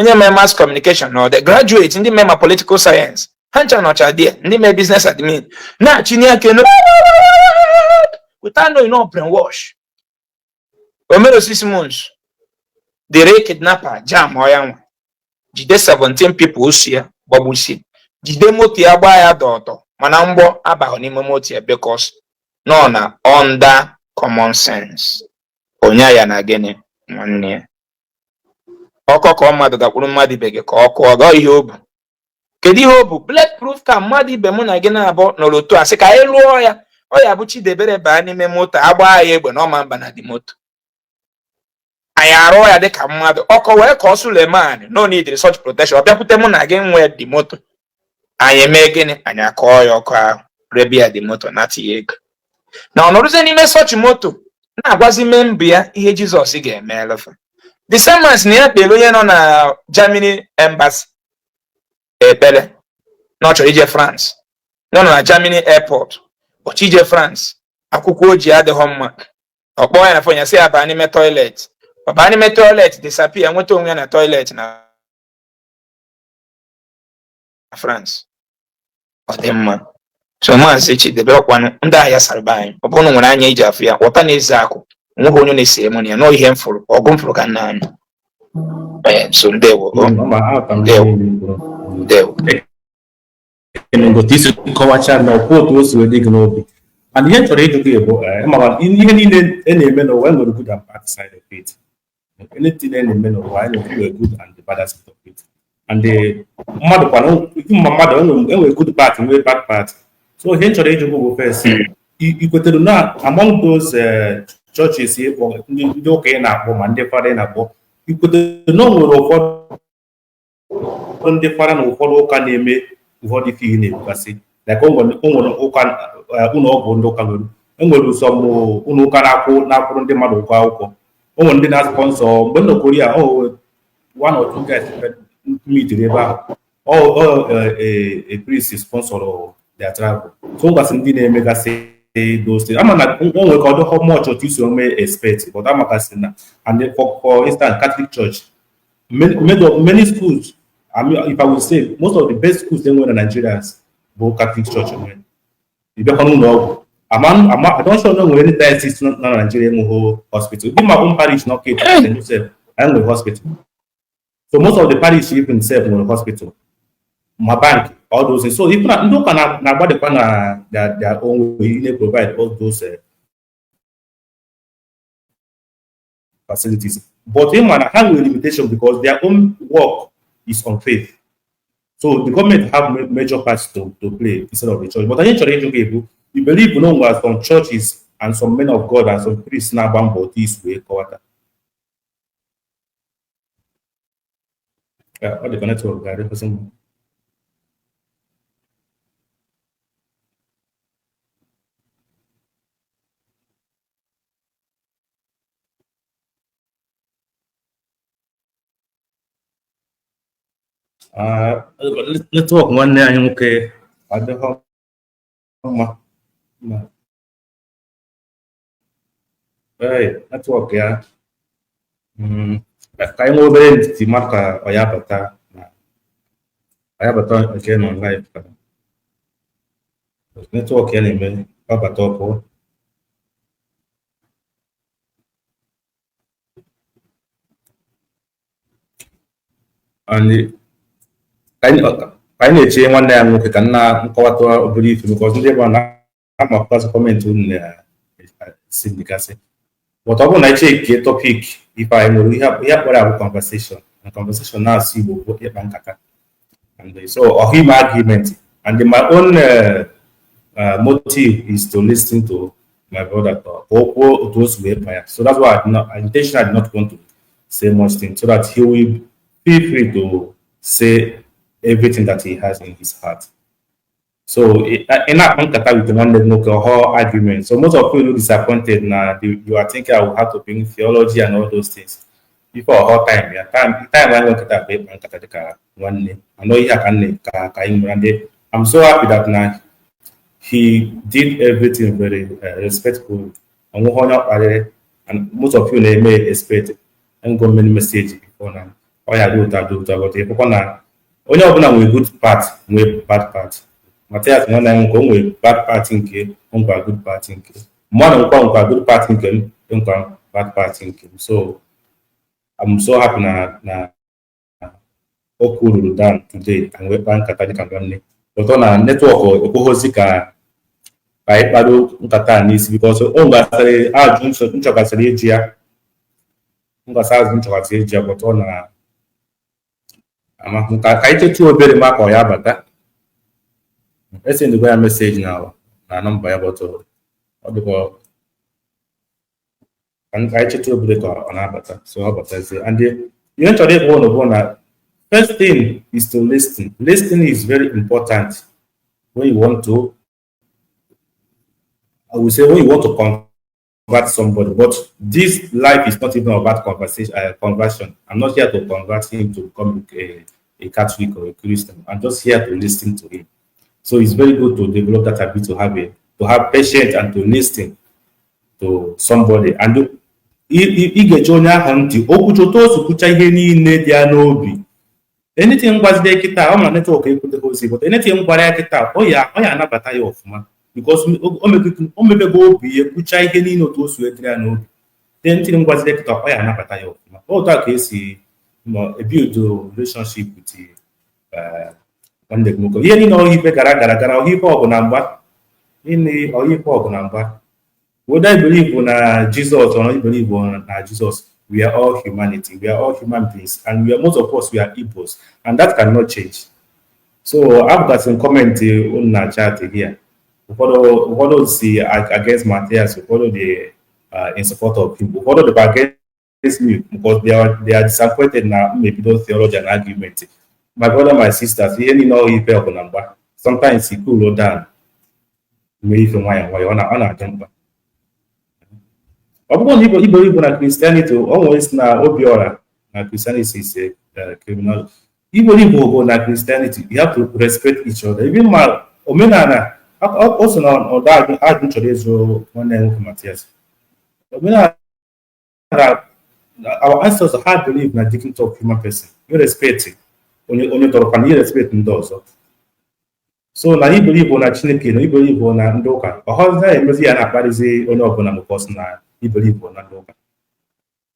Onye mee mass communication nọ there. Graduate ndị mee ma political science ha ncha nọcha there. Ndị mee business admin na-achịnye aka enu without knowing, no brainwash. O mere 6 months, the real kidnapper jam ọ ya nwa jide 17 people si ya gbagbusie, jide moto ya gbaa ya dọtọ, mana mgbọ abaghị n'ime moto ya because nọ na under common sense. Onye ya na gịnị nwanne ya ọkọ ka ọ mmadụ gakwuru mmadụ ibe gị ka ọ kụọ gọọ ihe o bu. Kedu ihe o bu? Bulletproof ka mmadụ ibe mụ na gị na-abụ nọrọ otu a sị ka anyị lụọ ya. Ọ ya bụ Chidebere baa n'ime moto, agbaa ya egbe na ọma mba na dị moto. Anyị arụọ ya dịka mmadụ ọkọ wee kọọ Suleman no need such protection. Ọ bịakwute mụ na gị nwee dị moto, anyị eme gịnị? Anyị akọọ ya ọkụ ahụ, rebia dị moto, nata ya ego na ọ nọrụzie n'ime such moto na-agwazi member ya ihe Jizọs ga-eme elefa. The same as na ya kpere onye nọ na Germany embassy ekpere na ọ chọrọ ije France, nọ na Germany airport, ọchọ ije France, akwụkwọ o ji adịghọ mma. Ọ kpọọ ya na phone ya sị ya baa n'ime toilet. Ọ baa n'ime toilet, disappear, nweta onwe ya na toilet na France. Ọ dị mma. So Maazị Chidebe, ọkwanụ ndị ahịa saraba anyị. Ọ bụrụ na nwere anya iji afụ ya ghọta na eze akụ onweghị onye na-ese mụ na ya nọọ ihe m fụrụ ọgụ m fụrụ ka nna anyị. Ee, so ndewo o. Mba, aghọtara m ihe Ndewo. niile i kwuru. Ndewo. Ekenego isi kọwacha na ọkwụ otu o si wee dị gị n'obi. Mana ihe m chọrọ ịjụ gị bụ maka ihe niile e na-eme n'ụwa, e nwere good and bad side of it. Anything e na-eme n'ụwa, e nwere good and the bad aspect of it. And mmadụ kwana mma mmadụ enwere good part, nwee bad part. So ihe m chọrọ ịjụ gị bụ, first, i kwetere na among those churches ịkpọ ndị ụka ị na-akpọ ma ndị fada ị na-akpọ, i kwetere na o nwere ụfọdụ ndị fada na ụfọdụ ụka na-eme ụfọdụ ife ị na-ekwugasị, like o nwere ụka ụlọ ọgwụ ndị ụka nwere, enwere some ụlọ ụka na-akwụrụ ndị mmadụ ụgwọ akwụkwọ, o nwere ndị na-sponsor. Mgbe m nọ Korea, o nwere one or two guys meetiri ebe ahụ, ọ a priest sponsor their travel. So ngasị ndị na-emegasị those things, ama na o nwere ka ọ dịghọ much otu isi ome expect, but amakasị na and for instance, Catholic Church, many schools, I mean, if I would say, most of the best schools they nwere na Nigeria bụ Catholic Church nwere. Ị bịakwa n'ụlọ ọgwụ, ama ama I don't sure na nwere any diocese nọ na Nigeria enweghị hospital. Even my own parish n'Ọka St. Joseph, anyị nwere hospital. So most of the parish even sef nwere hospital, ma bank, all those things. So if na ndị ụka na-agbadịkwa na their own way na provide all those facilities, but ịma na ha nwere limitation because their own work is on faith. So the government have major parts to play instead of the church. But anyị chọrọ ịjụ gị bụ, you believe na nwere some churches and some men of God and some priests na-agba mbọ otu isi wee kọwata? Ọ dị ka network ga-adịkwasị mma. Ah, network nwanne anyị nwoke adịghọ mma. Ma ee, network ya, ka anyị nwee obere ndidi mmadụ ka ọ ya bata na ọ ya bata nke nọ live, ka network ya na-eme ọ bata ọ pụọ. And ka anyị na-eche nwanne ya nwoke, ka nna nkọwata obere ife, because ndị ebe a na-amakwasị comment unu na-esindikasị. But ọ bụrụ na echekie topic ife anyị nwere, ihe akpọrọ abụ conversation, na conversation na-asụ Igbo bụ ịkpa nkata. And so ọha ime argument, and my own motive is to listen to my brother ka o kwuo otu o si wee kpa ya. So that's why I did not, I intentionally did not want to say much thing so that he will feel free to say everything that he has in his heart. So ị na-akpa nkata with nwanne gị nwoke, ọhọ argument. So most of you look disappointed na you are thinking I will have to bring theology and all those things. Ife ọhọ time ya, time anyị nwe nkata bụ ịkpa nkata dịka nwanne anọ. Ihe a ka nne ka anyị nwere. And I'm so happy that na he did everything very respectful. Onweghị onye ọ kparịrị, and most of you na-eme expect and go many message before now. Ọ ya dị ụtọ dị ụtọ, but ịfụkwa na onye ọbụla nwere good part, nwee bad part. Matias nwanne anyị nwoke, o nwere bad part nke nkwa, good part nke mmadụ, nkwa good part nke m, nkwa bad part nke m. So I'm so happy na o cool down today and wee kpaa nkata dịka nwanne. Ụtọ na network ekweghịzi ka anyị kpado nkata a n'isi, because o ngasịrị ajụ nchọgasịrị ịjụ ya, ngasị azụ nchọgasịrị ịjụ ya, but ọ na ama ka anyị chetu obere ma ka ọ ya bata. Esendịkwa ya message na nọmba ya, but ọ dịkwa ka anyị chetu obere ka ọ na-abata. So ọ batazie, and ihe m chọrọ ịkpọ ụnụ bụ na first thing is to listen. Listening is very important when you want to, I will say, when you want to convert somebody. But this life is not even about conversation, conversion. I'm not here to convert him to become a Catholic or a Christian. I'm just here to listen to him. So it's very good to develop that habit to have patience and to listen to somebody. And ị ga-eche onye ahụ ntị, okwucha otu o si kwucha ihe niile dị ya n'obi. Anything gwazide kịta, ọ ma network ekwuteghị ozi, but anything gwara ya kịta, ọ ya anabata ya ọfụma, because o mepego obi ya, kwucha ihe niile otu o si wee dịrị ya n'obi. Anything gwazide kịta, ọ ya anabata ya ọfụma. Otu a ka esi build relationship with nwanne gị nwoke. Ihe niile ọhịa ife gara gara gara, ọhịa ife ọgụ na mgba, ọhịa ife ọgụ na mgba, whether you believe na Jesus or not you believe na Jesus, we are all humanity. We are all human beings, and we are most of us, we are Igbos, and that cannot change. So I've got some comment on na chat here. Ụfọdụ si against Matthias, ụfọdụ dị in support of him, ụfọdụ dịkwa against me because they are disappointed na m ebido theology and argument. My brother, my sisters, ihe niile ọ ife ọgụ na mgba. Sometimes you cool down, mee ife nwayọọ nwayọọ, ọ na-adị mkpa. Ọ bụrụ na Igbo na Christianity, o nwere si na Obiora na Christianity is a criminal. Igbo bụ na Christianity, you have to respect each other. Even ma omenala o so na ọdọ ajụ chọrọ ịzụ nwanne ya nwoke Matias. Omenala, our ancestors ha believe na dignity of human person. You respect onye tọrọ na you respect ndị ọzọ. So na Igbo Igbo na Chineke na Igbo Igbo na ndị ụka, ọhọzi na-emezi ya na-akparịzi onye ọbụla because na Igbo Igbo na ndị ụka.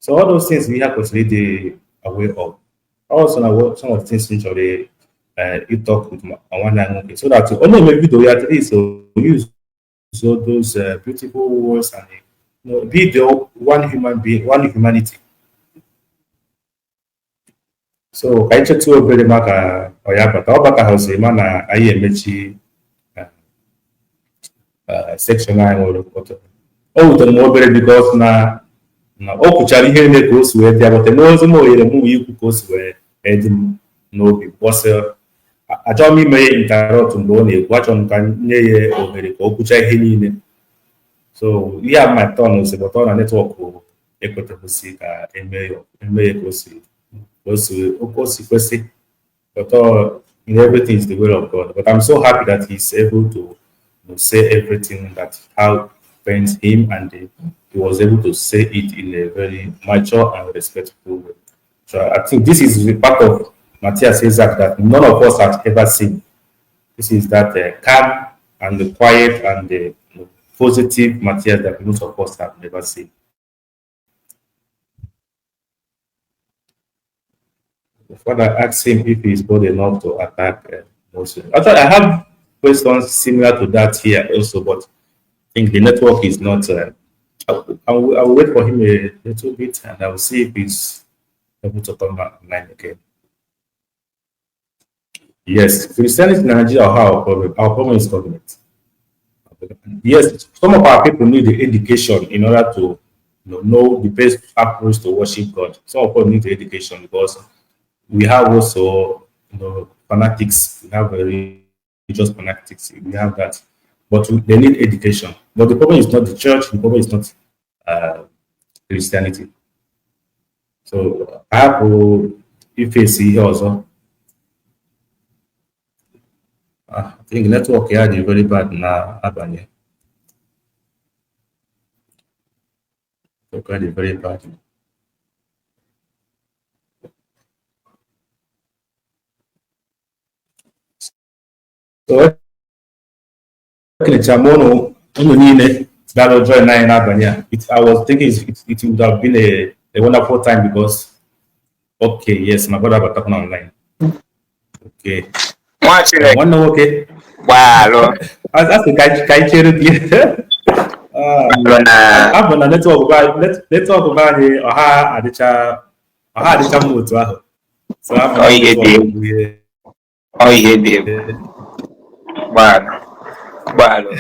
So all those things ihe kwesịrị ịdị aware of. Also na some of the things m chọrọ ịtalk with nwanne ya nwoke, so that onye eme video ya, at least use so those beautiful words and be the one human being, one humanity. So ka anyị chetụ obere maka ọ ya bata. Ọ bataghịzi, ma na anyị emechi section anyị nwere. O wutere m obere because na o kwuchara ihe niile ka o si wee dị ya, but enweghịzi m ohere m wee ikwu ka o si wee dị m n'obi. Kwụsị, achọghị m ime ya interrupt mgbe ọ na-ekwu. Achọrọ m ka nye ya ohere ka o kwuchaa ihe niile. So ihe a my turn si, but ọ na network ekweteghịzi ka eme ya ka o si kwesị. But in everything is the will of God. But I'm so happy that he's able to say everything that how pains him, and he was able to say it in a very mature and respectful way. So I think this is the part of Matthias Isaac that none of us have ever seen. This is that calm and the quiet and the positive Matthias that most of us have never seen. The father asked him if he is bold enough to attack Muslim. Actually, I have questions similar to that here also, but I think the network is not. I will wait for him a little bit and I will see if he's able to come back online again. Yes, Christianity in Nigeria, our problem. Our problem is government. Yes, some of our people need the education in order to know the best approach to worship God. Some of us need the education because we have also fanatics. We have religious fanatics. We have that, but they need education. But the problem is not the church. The problem is not Christianity. So I have to face here also. I think network here is very bad now. Abanye. Network is very bad. Ekenecha m ụnụ niile bịara join anyị n'abalị a. I was thinking it would have been a wonderful time because, okay, yes, my brother batakwa online. Okay. Nwa Chineke. Nwanne nwoke. Gbaalụ. A sị ka anyị chere gị. Abụ na network be anyị ọha adịcha mma otu ahụ. So Ọ ihe dị egwu. Ọ ihe dị egwu. Gbaalụ. Gbaalụ.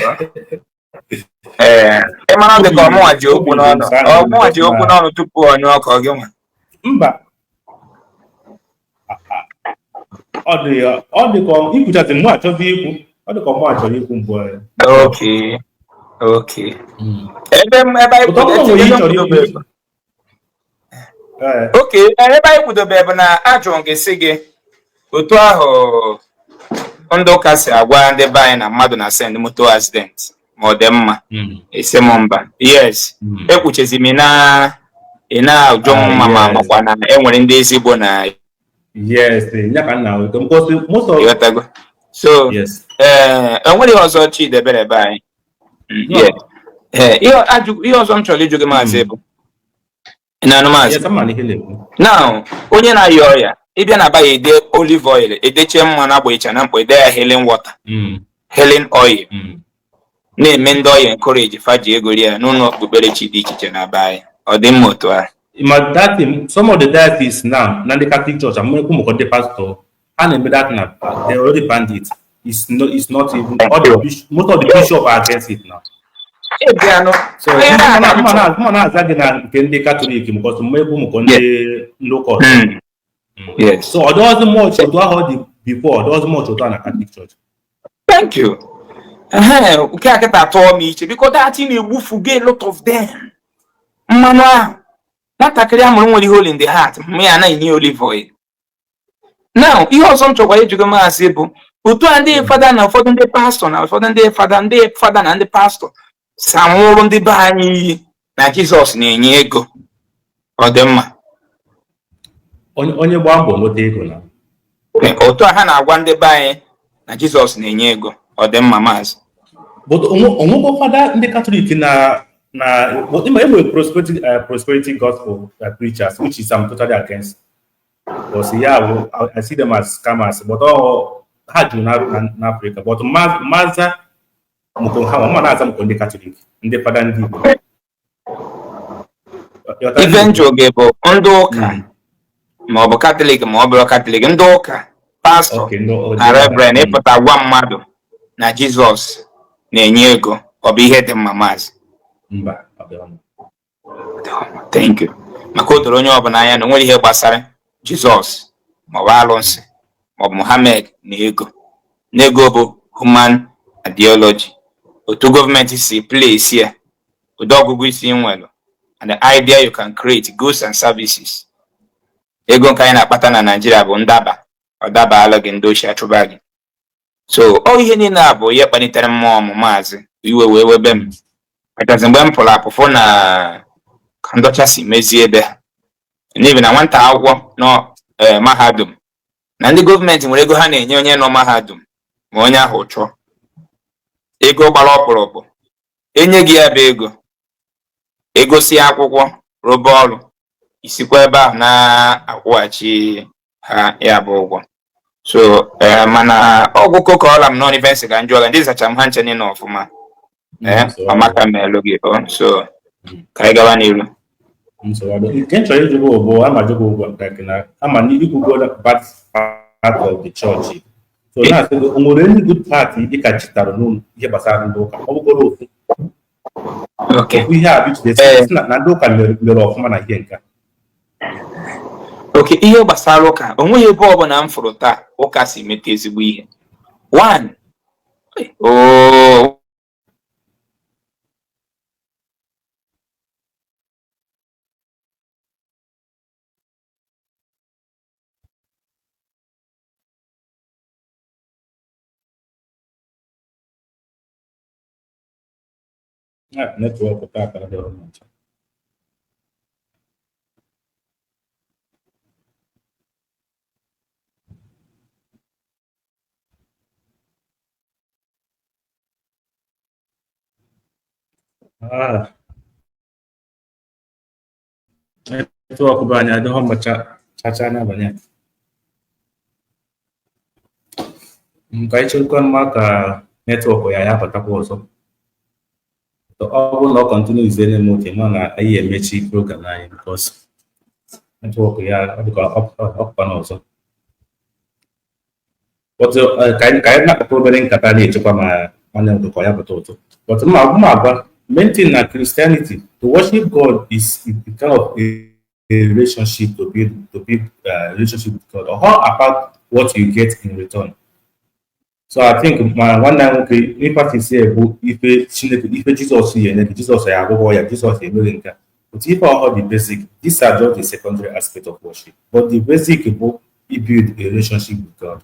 Ee, ị mara dị ka ọmụnwa ji okwu n'ọnụ. Ọmụnwa ji okwu n'ọnụ tupu ọ nyụọ ka ọ gị nwa. Mba. Ọ dị ka ikwuchazi mụ achọzi ikwu. Ọ dị ka ọmụ achọrọ ikwu mbụ. Okay. Okay. Ebe anyị okay, ebe anyị kwudobe bụ na ajụrụ gị sị gị otu ahụ ndị ụka si agwa ndị be anyị na mmadụ na send moto accident ma ọ dị mma. Esi m mba. Yes. Ekwuchezi m na ị na-ajụ m mma ma makwa na enwere ndị ezigbo na. Yes, ya ka nna most of ịghọtago. So yes. Enwere ihe ọzọ Chidebere be anyị. Ihe ọzọ m chọrọ ịjụ gị maazị bụ na maazị. Now, onye na-ayọ ọrịa ịbịa na baya ede olive oil edechie mmanụ agbayicha na mkpọ ede ya healing water, healing oil, na-eme ndị ọya encourage faji ego rie ya n'ụlọ okpukperechi dị iche iche na be anyị. Ọ dị mma otu ahụ. Ma that thing, some of the dioceses now, na the Catholic Church, I'm going to the pastor, and that now they already banned it. It's not even all the most of the bishops are against it now. So nke ndị Catholic because mgbe ndị local. Yes. So it doesn't much otu ahụ dị before, it doesn't much otu na Catholic Church. Thank you. Nke a kịta atọ m iche because that thing na-egbufu a lot of them. Mmanụ ahụ nwatakịrị amụrụ nwere hole in the heart mma ya anaghị nye olive oil. Now, ihe ọzọ m chọkwara ịjụ gị maazị bụ otu a ndị fada na ụfọdụ ndị pastọ na ụfọdụ ndị fada na ndị pastọ si anwụrụ ndị be anyị iyi na Jizọs na-enye ego. Ọ dị mma? Onye gbaa mbọ nweta ego na otu a ha na-agwa ndị be anyị na Jizọs na-enye ego. Ọ dị mma maazị? But onwekwa fada ndị Katọlik na enwere prosperity gospel preachers, which is I'm totally against. Because yeah, I see them as scammers, but all ha juru na Africa. But maza ha na-aza mko ndị Katọlik, ndị fada ndị Igbo. Ife njụ gị bụ ndị ụka ma ọ bụ Katọlik ma ọ bụrụ Katọlik, ndị ụka pastọ na reverend ịpụta gwa mmadụ na Jizọs na-enye ego, ọ bụ ihe dị mma maazị? Mba. Thank you. Maka o doro onye ọbụla anya na o nwere ihe gbasara Jizọs ma ọ bụ alụnsị ma ọ bụ Muhammad na ego. Na ego bụ human ideology. Otu gọọmenti si place ya, ụdị ọgụgụ isi nwere, and the idea you can create goods and services. Ego nke anyị na-akpata na Naịjirịa bụ ndaba, ọ dabaala gị ndị ochie achụba gị. So ọ ihe niile a bụ ihe kpalitere mmụọ m maazị, iwe wee webe m. Kachasị mgbe m pụrụ apụ fụ na ka ndọcha si mezie ebe ha. N'ihi na nwata akwụkwọ nọ mahadum na ndị gọọmenti nwere ego ha na-enye onye nọ mahadum ma onye ahụ chọọ ego gbara ọkpụrụkpụ enye gị ya bụ ego, egosi akwụkwọ rụba ọrụ, isikwa ebe ahụ na-akwụghachi ha ya bụ ụgwọ. So mana ọgwụ kokola m nọ n'ife nsị ka njụ ọga ndị zacha m ha nche niile ọfụma. Amaka melụ gị. So ka anyị gawa n'iru. Nke m chọrọ ịjụ gị bụ ama jụ gị ụgwọ na ama ikwugo bad part of the church. So na-asị gị o nwere any good part ị ka chetara n'ihe gbasara ndị ụka? Ọ bụgoro ofu. Okay. Ihe a bụ na ndị ụka mere ọfụma na ihe nka. Okay, ihe gbasara ụka o nweghị ebe ọbụla m fụrụ taa ụka si mete ezigbo ihe. One, oh Network. Ah, network be anyị adịghọ mma chacha n'abalị a. Ka anyị cherekwa mma ka network ya ya batakwa ọzọ. Ọ bụrụ na ọ continue na-eme otu ma na anyị emechi program anyị because network ya ọ dịka ọkwa n'ọzọ. But ka anyị na-akpakọ obere nkata na-echekwa ma nwanne m nwoke ka ya pụta ụtụ. But mma agwa main thing na Christianity, to worship God is a kind of a relationship to build relationship with God. Or how about what you get in return. So I think ma nwanne anyị nwoke ịpatisi bụ ife Chineke, ife Jizọs ya enye gị, Jizọs ya agwụgwọ ya, Jizọs emeghị nke a. But ife ọhụrụ, the basic, these are just the secondary aspect of worship. But the basic bụ build a relationship with God.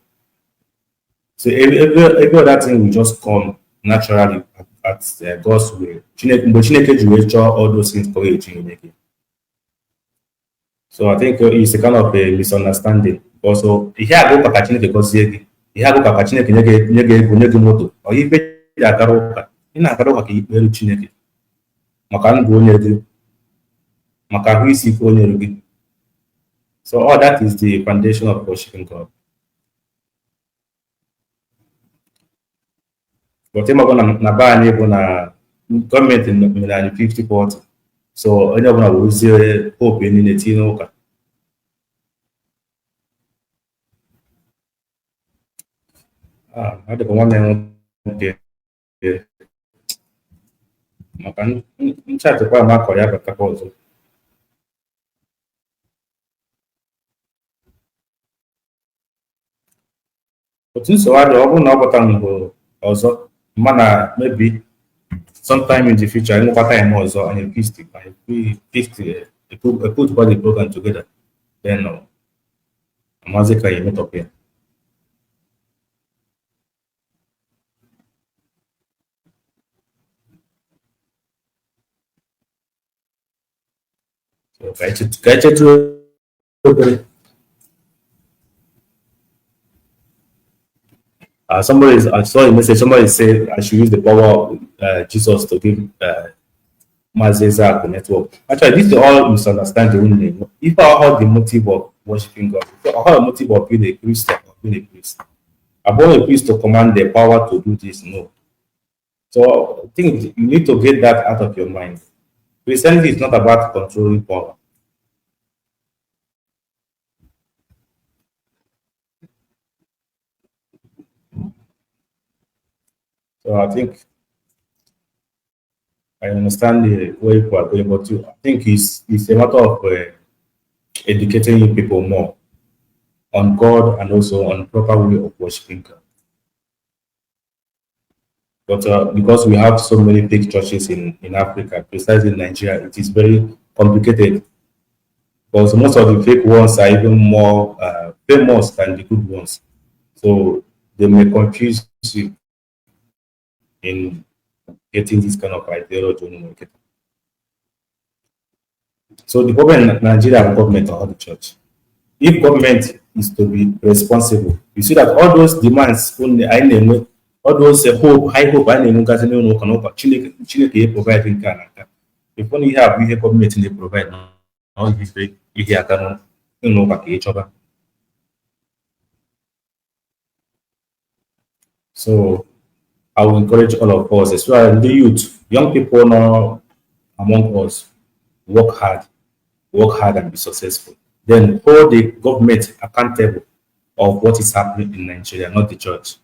So every other thing will just come naturally at God's way. Chineke, mgbe Chineke ji wee chọọ all those things ka ọ ga-eji enye gị. So I think it's a kind of a misunderstanding. Also, ihe agụ ụka ka Chineke gọzie gị, ihe agụ ụka ka Chineke nye gị ego, nye gị moto, ọ ife ji agara ụka. Ị na-agara ụka ka ikpere Chineke maka ndụ o nyere gị, maka ahụ isi ike o nyere gị. So all that is the foundation of worshiping God. But ịmago na be anyị bụ na gọọmenti mere anyị 50-40, so onye ọbụla werezie hope niile tinye n'ụka. Ah, ọ dịka nwanne m nwoke maka nchatịkwa ma akọ ya batakwa ọzọ. Otu nsogbu adị, ọ bụrụ na ọ bata mgbe ọzọ, mana maybe sometime in the future anyị nwekwa time ọzọ, anyị fix anyị fix put the program together, then amazi ka ya emetọpụ ya. So ka anyị chetụ obere. Somebody, I saw a message. Somebody said I should use the power of Jesus to give Mazi Ezeaku network. Actually, this is all misunderstanding. If I had the motive of worshiping God, if I had the motive of being a Christian or being a priest, I want a priest to command the power to do this. No. So I think you need to get that out of your mind. Christianity is not about controlling power. So I think I understand the way people are going, but I think it's a matter of educating you people more on God and also on proper way of worshiping God. But because we have so many big churches in Africa, precisely in Nigeria, it is very complicated. Because most of the fake ones are even more famous than the good ones. So they may confuse you in getting this kind of ideology. So the problem in Nigeria government or the church, if government is to be responsible, you see that all those demands, anyị na-enwe all those hope, high hope anyị na-enwegasị n'ụlọ ụka na ụka Chineke, Chineke ya provide nke a na nka. Ịfụ na ihe a bụ ihe gọọmenti na-provide na ọ ihe ihe aka n'ụlọ ụka ka ị chọba. So I will encourage all of us, especially the youth, young people now among us, work hard and be successful. Then hold the government accountable of what is happening in Nigeria, not the church.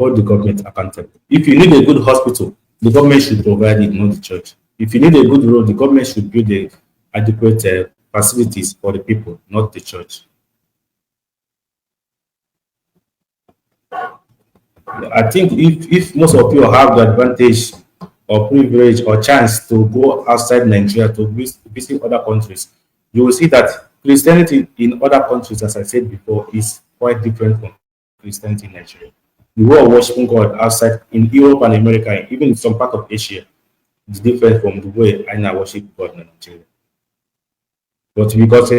Hold the government accountable. If you need a good hospital, the government should provide it, not the church. If you need a good road, the government should build the adequate facilities for the people, not the church. I think if most of you have the advantage or privilege or chance to go outside Nigeria to visit other countries, you will see that Christianity in other countries, as I said before, is quite different from Christianity in Nigeria. The way of worshiping God outside in Europe and America, even in some part of Asia, is different from the way I now worship God in Nigeria. But because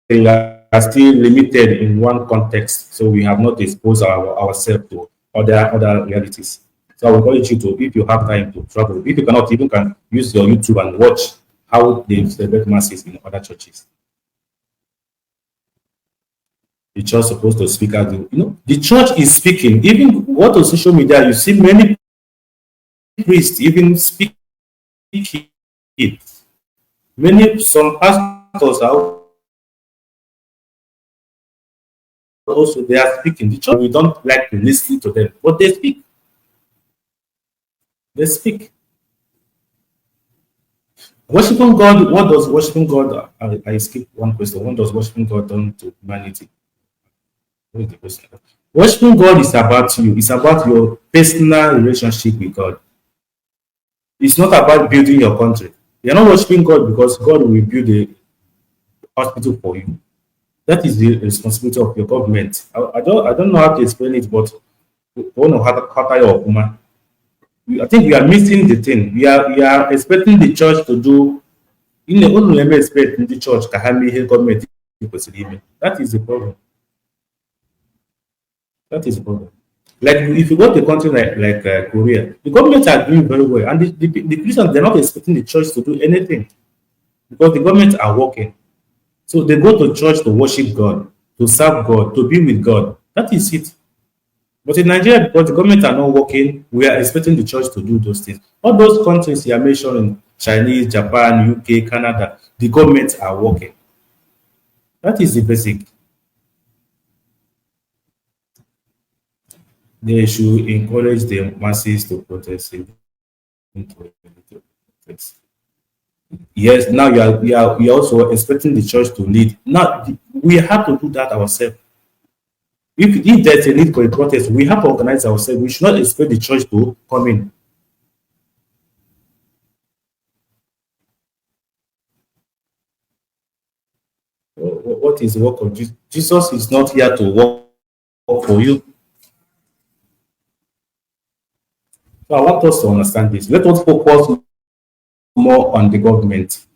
they are still limited in one context, so we have not exposed ourselves to other realities. So I will encourage you to, if you have time to travel, if you cannot, even can use your YouTube and watch how they celebrate masses in other churches. The church supposed to speak out. You know, the church is speaking. Even what on social media, you see many priests even speaking. Many, some pastors are also, they are speaking. The church, we don't like to listen to them, but they speak. They speak. Worshiping God, what does worshiping God, I skip one question. What does worshiping God do to humanity? What is the question? Worshiping God is about you. It's about your personal relationship with God. It's not about building your country. You're not worshiping God because God will build a hospital for you. That is the responsibility of your government. I don't know how to explain it, but I think we are missing the thing. We are expecting the church to do. In the only expect the church to government. That is the problem. That is the problem. Like if you go to a country like Korea, the government are doing very well, and the Christians, they're not expecting the church to do anything because the government are working. So they go to church to worship God, to serve God, to be with God. That is it. But in Nigeria, because the government are not working, we are expecting the church to do those things. All those countries you are mentioning, Chinese, Japan, UK, Canada, the governments are working. That is the basic. They should encourage the masses to protest. Yes, now we are also expecting the church to lead. Now we have to do that ourselves. If there's a need for a protest, we have to organize ourselves. We should not expect the church to come in. What is the work of Jesus? Jesus is not here to work for you. So I want us to understand this. Let us focus more on the government.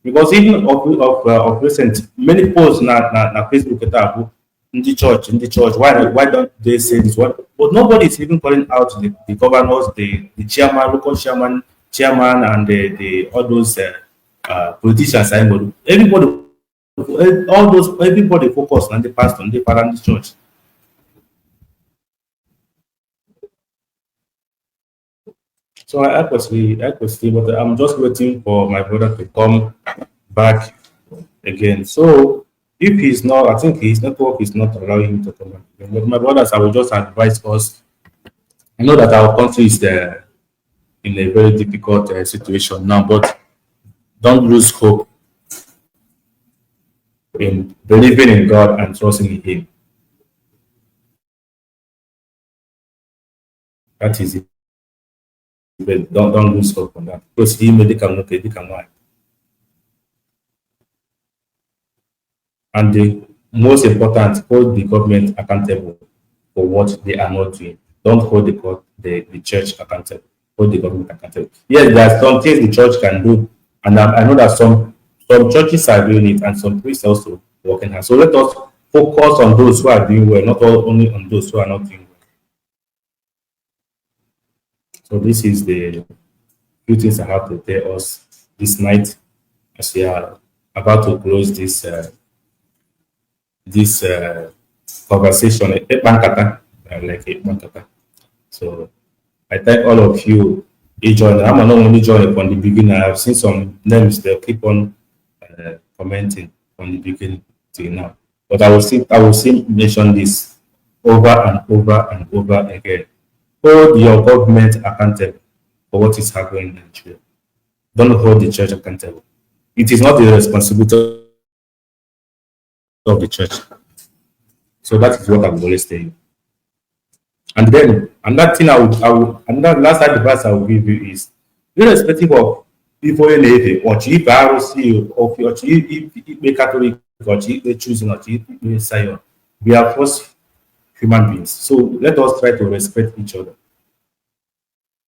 Because even of recent, many posts na Facebook, in the church, why don't they say this one? But nobody is even calling out the governors, the chairman, local chairman, and the all those politicians. Everybody, all those, everybody focus on the pastor, on the parent, the church. So I personally, but I'm just waiting for my brother to come back again. So if he's not, I think his network is not allowing him to come back again. But my brothers, I will just advise us. I know that our country is in a very difficult situation now, but don't lose hope in believing in God and trusting in Him. That is it. But don't lose hope on that. Because he made the. And the most important, hold the government accountable for what they are not doing. Don't hold the church accountable. Hold the government accountable. Yes, there are some things the church can do, and I know that some churches are doing it, and some priests also working hard. So let us focus on those who are doing well, not only on those who are not doing well. So this is the few things I have to tell us this night as we are about to close this this conversation. Like. So I thank all of you. You joined. I'm not only joining from the beginning. I have seen some names that keep on commenting from the beginning till now. But I will still mention this over and over and over again. Hold your government accountable for what is happening in Nigeria. Don't hold the church accountable. It is not the responsibility of the church. So that is what I will always tell you. And then another thing another last advice I will give you is, irrespective of if onye or chief ROC or if Catholic or chief choosing or chief Zion, we are first human beings. So let us try to respect each other.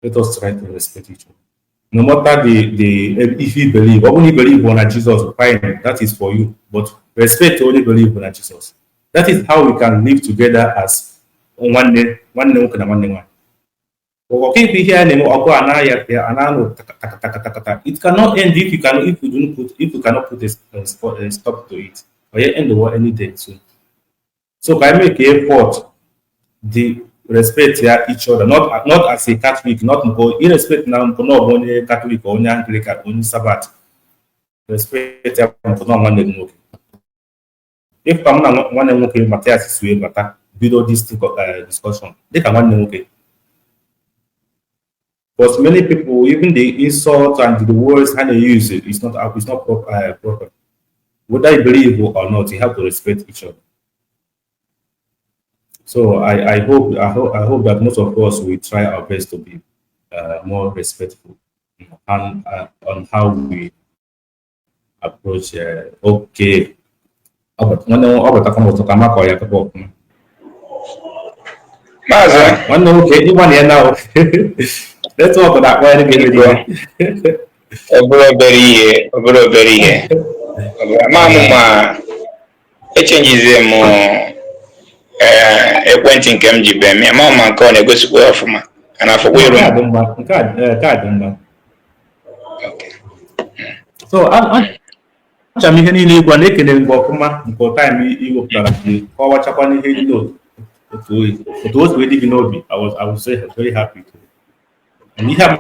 Let us try to respect each other. No matter the if you believe, only believe on Jesus, fine, that is for you. But respect only believe on Jesus. That is how we can live together as one day, one day, one day, one. Ọka ihe a na-eme, ọgụ a na-aya ya a na-anụ takatakata, it cannot end if you don't put if you cannot put a stop to it, or you end the war any day soon. So ka anyị make effort the respect ya each other, not as a Catholic, not nke irrespect na nke na ọ bụ onye Catholic or onye Anglican, onye Sabbath. Respect ya nke na nwanne gị nwoke. If ka m na nwanne m nwoke Matias si wee bata bido this discussion dịka nwanne nwoke. Because many people, even the insult and the words how they use it, it's not proper. Whether you believe or not, you have to respect each other. So I hope that most of us will try our best to be more respectful on how we approach. Okay. Nwanne m, ọ batakwa m ụtọ ka makọ ya tupu ọfụma. Maazị. Nwanne nwoke, ịgbanị ya na network na-akpọ ya n'ebe dị. Ọ bụrụ obere ihe, ọ bụrụ obere ihe. Ama m ma echenjizie m ee ekwentị nke m ji bee m, ama m ma nke ọ na-egosikwa ya ọfụma a na-afụkwa iru Nke a m. dị mma, nke a dị mma. Okay. So achọrọ m ihe niile ịgwa na ekele m gị ọfụma nke time iwepụtara gị kọwachakwa n'ihe niile otu o si wee dị gị n'obi. I was very, very happy to. And ihe a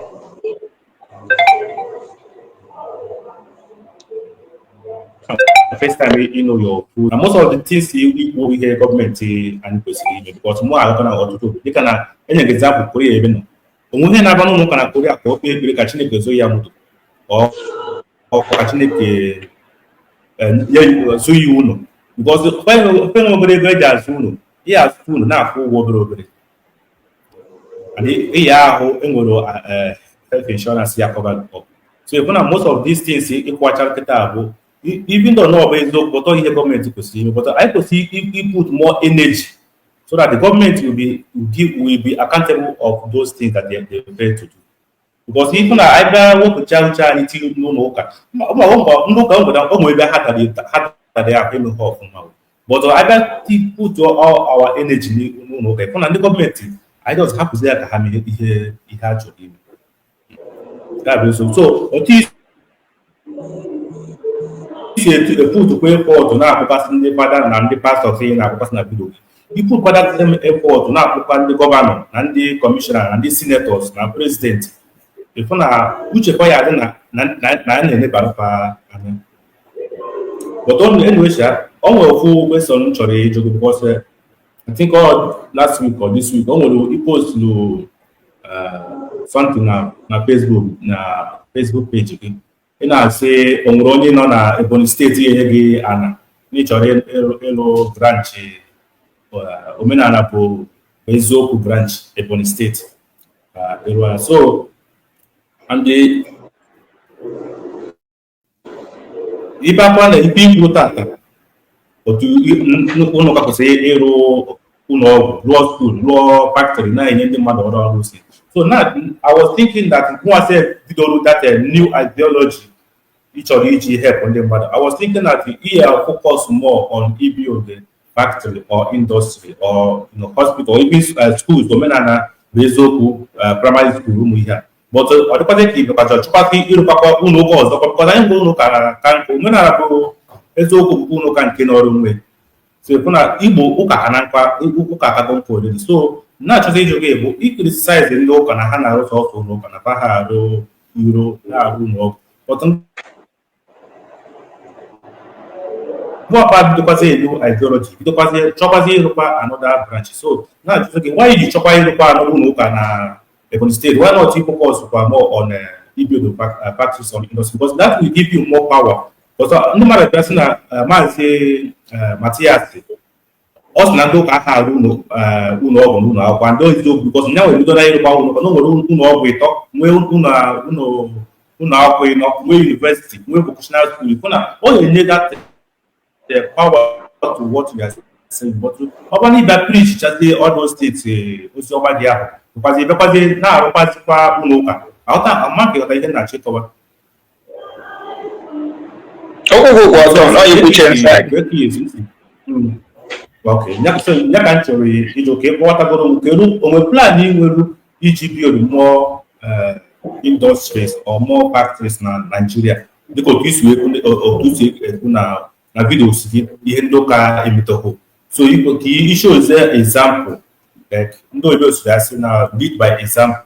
first time you know your food and most of the things ikwu ihe gọọmenti anyị kwesịrị ime, because mụ agakọ na ọtụtụ obodo, dịka na enye gị example Korea ebe nọ onwe ihe na-aba n'ụlọ ụka na Korea ka o kpee ekpere ka Chineke zoo ya moto ọ ka Chineke nye zụ ya ụlọ, because ofe nwe obere ego eji azụ ụlọ, ihe azụ ụlọ na-akwụ ụgwọ obere obere, and ịya ahụ enwere health insurance ya cover up. So ịfụ na most of these things ịkwụwacha nkịta bụ even though na ọ bụ eziokwu pụtọ ihe gọọmenti kwesịrị ime, but anyị kwesịrị i put more energy so that the government will be accountable of those things that they fail to do, because ịfụ na anyị bịa wepụcha uche anyị tinye n'ụlọ ụka ma ndị ụka nwere o nwere ebe ha tara ahụ eme ha ọfụma, but anyị bịa put all our energy n'ụlọ ụka, ịfụ na ndị gọọmenti anyị just hapụzi ya ka ha mee ihe ha chọrọ ime. Nke a bụ eziokwu. So otu isi eputukwa effort na-akpụkasị ndị fada na ndị pastọ ị na-akpụkasị na video gị, iputkwada effort na-akpụkwa ndị governor na ndị kọmishọna na ndị senators na president, ịfụ na uche kwa ya adị na a na-elebara fa anya. But anyway sha, o nwere ofu question m chọrọ ịjụ gị, because I think all last week or this week o nwere ipost something na Facebook page gị. Ị na-asị o nwere onye nọ na Ebonyi Steeti ga-enye gị ana na ị chọrọ ịlụ branch Omenala Bụ Eziokwu branch Ebonyi Steeti ịrụ ya. So and the ibe akwa na ibe ikwu tata otu ụlọ ụka kwesịrị ịrụ ụlọ ọgwụ, rụọ school, rụọ factory, na-enye ndị mmadụ ọrụ ọrụ si. So now I was thinking that nwa sef bidoro that new ideology ị chọrọ iji help ndị mmadụ, I was thinking that ihe focus more on ibuild the factory or industry or hospital or even schools, Omenala Bụ Eziokwu primary school, ụmụ ihe a. But ọ dịkwazị ka ibekwacha chọkwasị ịrụkwakwa ụlọ ụka ọzọ, because anyị nwere ụlọ ụka ka nke Omenala Bụ Eziokwu bụ ụlọ ụka nke nọrọ onwe. So ịfụ na Igbo ụka ka na nkwa ụka akago nkwa already. So na-achọzi ịjụ gị bụ icriticize ndị ụka na ha na-arụ sọsọ ụlọ ụka na fa ha arụ iro na-arụ ụlọ ọgwụ, but mgbe bidokwazi elu ideology bidokwazi chọkwazi ịrụkwa another branch. So na-ajụzi gị, why ji chọkwa ịrụkwa another ụlọ ụka na Ebonyi State? Why not you focus kwa more on ibuild factories on industry? Because that will give you more power. Because ndị mmadụ bịa sị na Maazị Matias ọ sị na ndị ụka aka arụ ụlọ ọgwụ na ụlọ akwụkwọ ndị eziokwu, because nya nwere bido na ịrụkwa ụlọ ụka na o nwere ụlọ ọgwụ ịtọ, nwee ụlọ akwụkwọ ịnọ, nwee university, nwee vocational school. Ịfụ na ọ na-enye that the power to what you are saying. But ọ bụrụ na ịbịa preach chazie all those states ozi ọma dị ahụ, bụkwazi bịakwazi na-arụkwazikwa ụlọ ụka, aghọta ama ka ịghọta ihe na-achọ ịkọwa. Okwu kwụ ọtọ na ikwuche nsị. Okay, ya ka m chọrọ ịjụ ka ị kọwatagoro m kedu onwe plan ị nwere. Iji build more industries or more factories na Nigeria, dịka otu isi ekwu na videos gị, ihe ndị ụka emetọhụ. So ka isi ozie example, like ndị oyibo siri asị na lead by example,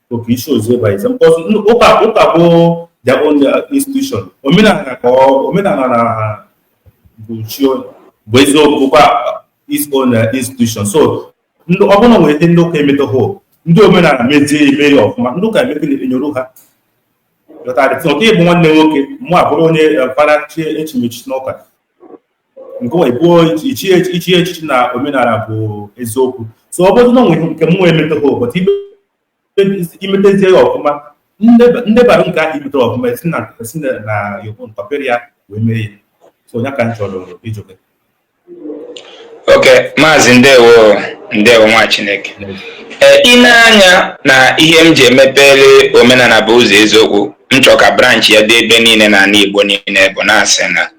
so ka isi ozie by example, because ụka bụ their own institution. Omenala ka omenala na bụ chi bụ eziokwu, bụkwa its own institution. So ọ bụrụ na nwere ihe ndị ụka emetọhụ, ndị omenala mezie, eme ya ọfụma, ndị ụka emepe enyoro ha. Ọtọ ịbụ nwanne nwoke mụ abụrụ onye fara chi echimechi n'ụka nke nwe buo ichi echichi na omenala bụ eziokwu. So ọ bụrụ na nwere nke m nwee emetọhụ, but imetezie ya ọfụma, ndebara nke ahụ imetere ọfụma si na your own kọpịrị ya wee mee ya. So ya ka m chọrọ ịjụ gị. Ok, Maazị, ndewo, ndewo, nwa Chineke. Ee, ị na-anya na ihe m ji emepere Omenala bụ Ụzọ Eziokwu, m chọ ka branch ya dị ebe niile n'ala Igbo niile, bụ na-asị na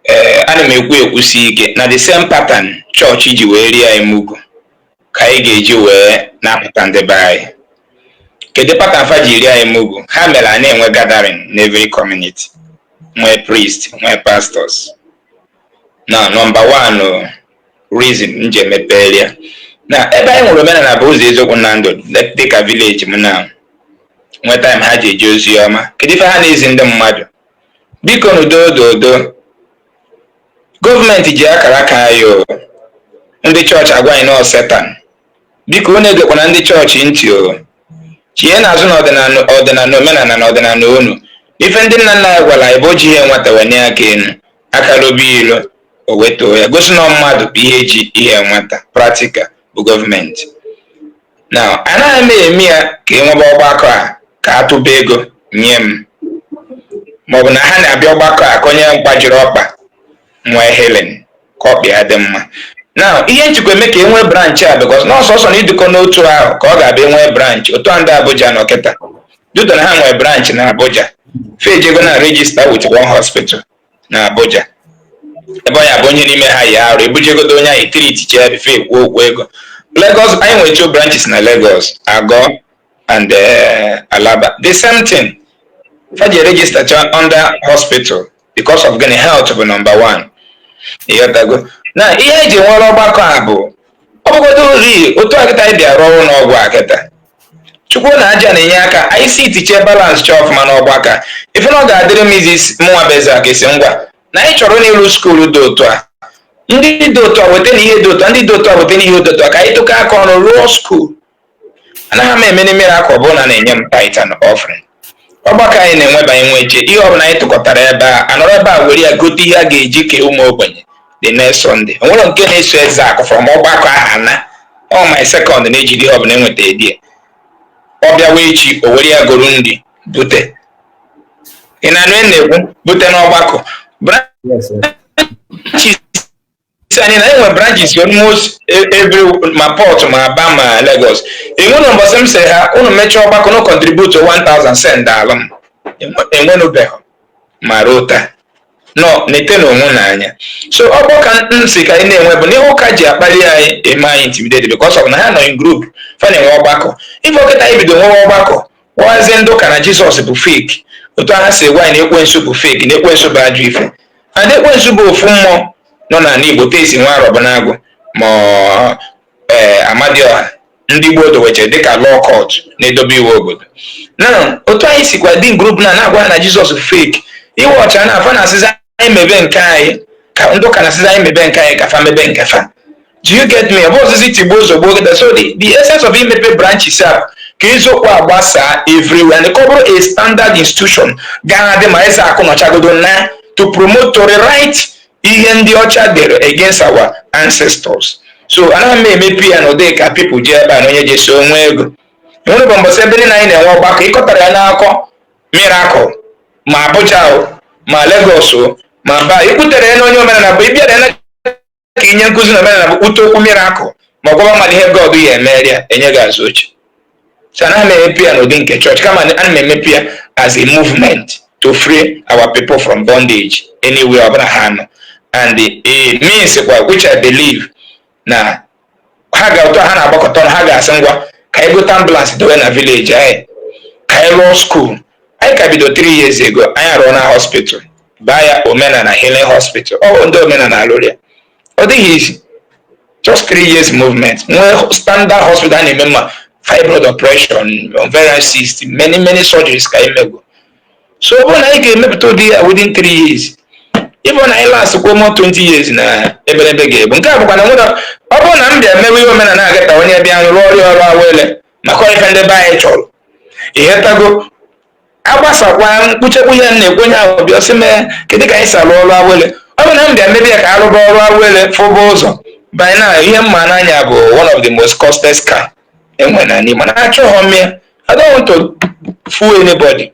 ee, ana m ekwu ekwusi ike na the same pattern chọọchị ji wee rie anyị mugu ka anyị ga-eji wee na-apụta ndị be anyị. Kedu pattern fa ji rie anyị mugu? Ha mere a na-enwe gathering na every community, nwee priest, nwee pastors. Na number one reason m ji emepere ya na ebe anyị nwere Omenala bụ Ụzọ Eziokwu na Ndụ, dịka village m na nwee time ha ji eje ozi ọma, kedu ife ha na-ezi ndị mmadụ? Biko, n'udo dodo, gọọmenti ji akara aka anyị o. Ndị chọọchị agwa anyị nọọ Satan. Biko, unu egekwana ndị chọọchị ntị o. Chie n'azụ n'ọdịnala, ọdịnala, omenala na ọdịnala unu. Ife ndị nna nna anyị gwara anyị bụ o ji ihe nwata wenye aka enu akara obi ilo o wetoo ya, gosi na mmadụ bụ ihe ji ihe nwata practical bụ gọọmenti. Na anaghị m eme ya ka e nwebe ọgbakọ a ka a tụba ego nye m, maọbụ na ha na-abịa ọgbakọ a ka onye gbajiri ọkpa nwee healing, ka ọkpa ya dị mma. Na ihe nchịkwa eme ka e nwee branch a, because na ọsọsọ na ịdịkọ n'otu ahụ ka ọ ga-abịa nwee branch otu a. Ndị Abuja nọ kịta duto na ha nwee branch na Abuja, fejego na register with one hospital na Abuja, ebe ọ ya bụ onye n'ime ha yi arụ ebujegodo onye ahụ treat ya before ekwu okwu ego. Lagos, anyị nwere two branches na Lagos, Ago and Alaba. The same thing, faje register under hospital because of gịnị? Health bụ number one. Ịghọtago na ihe eji nwere ọgbakọ a bụ ọ bụgodo ri otu a kịta anyị bịa rụọ ụlọ ọgwụ a kịta. Chukwu na aja na-enye aka, anyị si tichie balance chọọ ọfụma n'ọgbakọ a, ife na ọ ga-adịrị m izi mụnwa bụ eze aka esi ngwa na anyị chọrọ n'ịrụ school dị otu a, ndị dị otu a weta na ihe dị otu a, ndị dị otu a weta na ihe dị otu a, ka anyị tụkọ aka ọnụ rụọ school. Anaghị m eme n'imere aka ọ bụrụ na na-enye m tithe and offering. Ọgbakọ anyị na-enwebanye nweche ihe ọbụla anyị tụkọtara ebe a, anọrọ ebe a were ya gote ihe a ga-eji kee ụmụ ogbenye the next Sunday. O nwere nke na-eso eze akụ from ọgbakọ ahụ ana ọ my second na-ejide ihe ọbụla enweta edi ọ bịawa echi, o were ya goro nri bute. Ị na-anụ na-ekwu bute n'ọgbakọ branches anyị na enwe branches almost every, ma Port, ma Aba, ma Lagos. Enwere mbọsị m sị ha, unu mechaa ọgbakọ no contribute 1000, send alụ m. Enwenubeghị ma ruo taa nọ na-ete n'onwe n'anya. So ọgbakọ nsị ka anyị na-enwe bụ na ihe ụka ji akpali anyị eme anyị intimidated because of na ha nọ in group, fa na-enwe ọgbakọ. Ife okịta anyị bido nwewe ọgbakọ gwazie ndị ụka na Jizọs bụ fake, otu ha si gwa anyị na ekwensu bụ fake, na ekwensu bụ ajọ ife, and ekwensu bụ ofu mmụọ nọ n'ala Igbo tesi nwa arọbụnagụ ma ee Amadioha ndị gboo dowechere dịka law court na-edobe iwu obodo. Na otu anyị sikwa dị group na na-agwa ha na Jizọs bụ fake, iwe ọcha na afa na-asịzi anyị mebe nke anyị, ka ndị ụka na-asịzi anyị mebe nke anyị, ka fa mebe nke fa. Do you get me? Ọ bụ ozizi tigbuo ozugbo kịta. So the essence of imepe branches a ka eziokwu agbasaa everywhere and ka ọ bụrụ a standard institution ga-adị ma eze akụ nọchagodo na to promote, to rewrite ihe ndị ọcha dere against our ancestors. So anaghị m emepe ya n'ụdị ka people ji ebe a na onye jesi onwe ego. Enwere bụ mbọsị ebe niile anyị na-enwe ọgbakọ, ịkọtara ya n'akọ miracle, ma Abuja o, ma Lagos o, ma ba ikwutere ya na onye omenala bụ ịbịara ya na ka inye nkụzi na omenala bụ kpute okwu miracle, ma ọ gwaba mmadụ ihe God ya emere ya, enye gị azụ oche. So anaghị m emepe ya n'ụdị nke chọọchị, kama ana m emepe ya as a movement to free our people from bondage anywhere ọbụla ha nọ, and it means kwa which I believe na Ha ga-ụtọ ha na-agbakọta ọnụ, ha ga-asị, "Ngwa, ka anyị gote ambulance dowe na village anyị, ka anyị rụọ school." Anyị ka bido 3 years ago, anyị arụọ na hospital, baa ya Omenala Healing Hospital. Ọ bụ ndị omenala alụrụ ya. Ọ dịghị easy, just 3 years movement, nwee standard hospital a na-eme mma fibroid operation, ovarian cyst, many many surgeries ka anyị mego. So ọ bụrụ na anyị ga-emepụta ụdị ya within 3 years, ịbụ na anyị last kwuo more 20 years na eberebe ga-ebu. Nke a bụkwa na nwere, ọ bụrụ na m bịa mewe ihe omenala agata, onye bịa rụọ ọrụ ọrụ awele maka ife ndị be anyị chọrọ ihetago agbasakwa mkpuchekwu ihe m na-ekwu. Onye ahụ bịa sị mee, kedu ka anyị si alụ ọrụ awele? Ọ bụ na m bịa mebe ya ka arụba ọrụ awele, fụba ụzọ. By now, ihe mma n'anya bụ one of the most costliest car enwe na n'Igbo, mana achọghọ m ya. I don't want to fool anybody.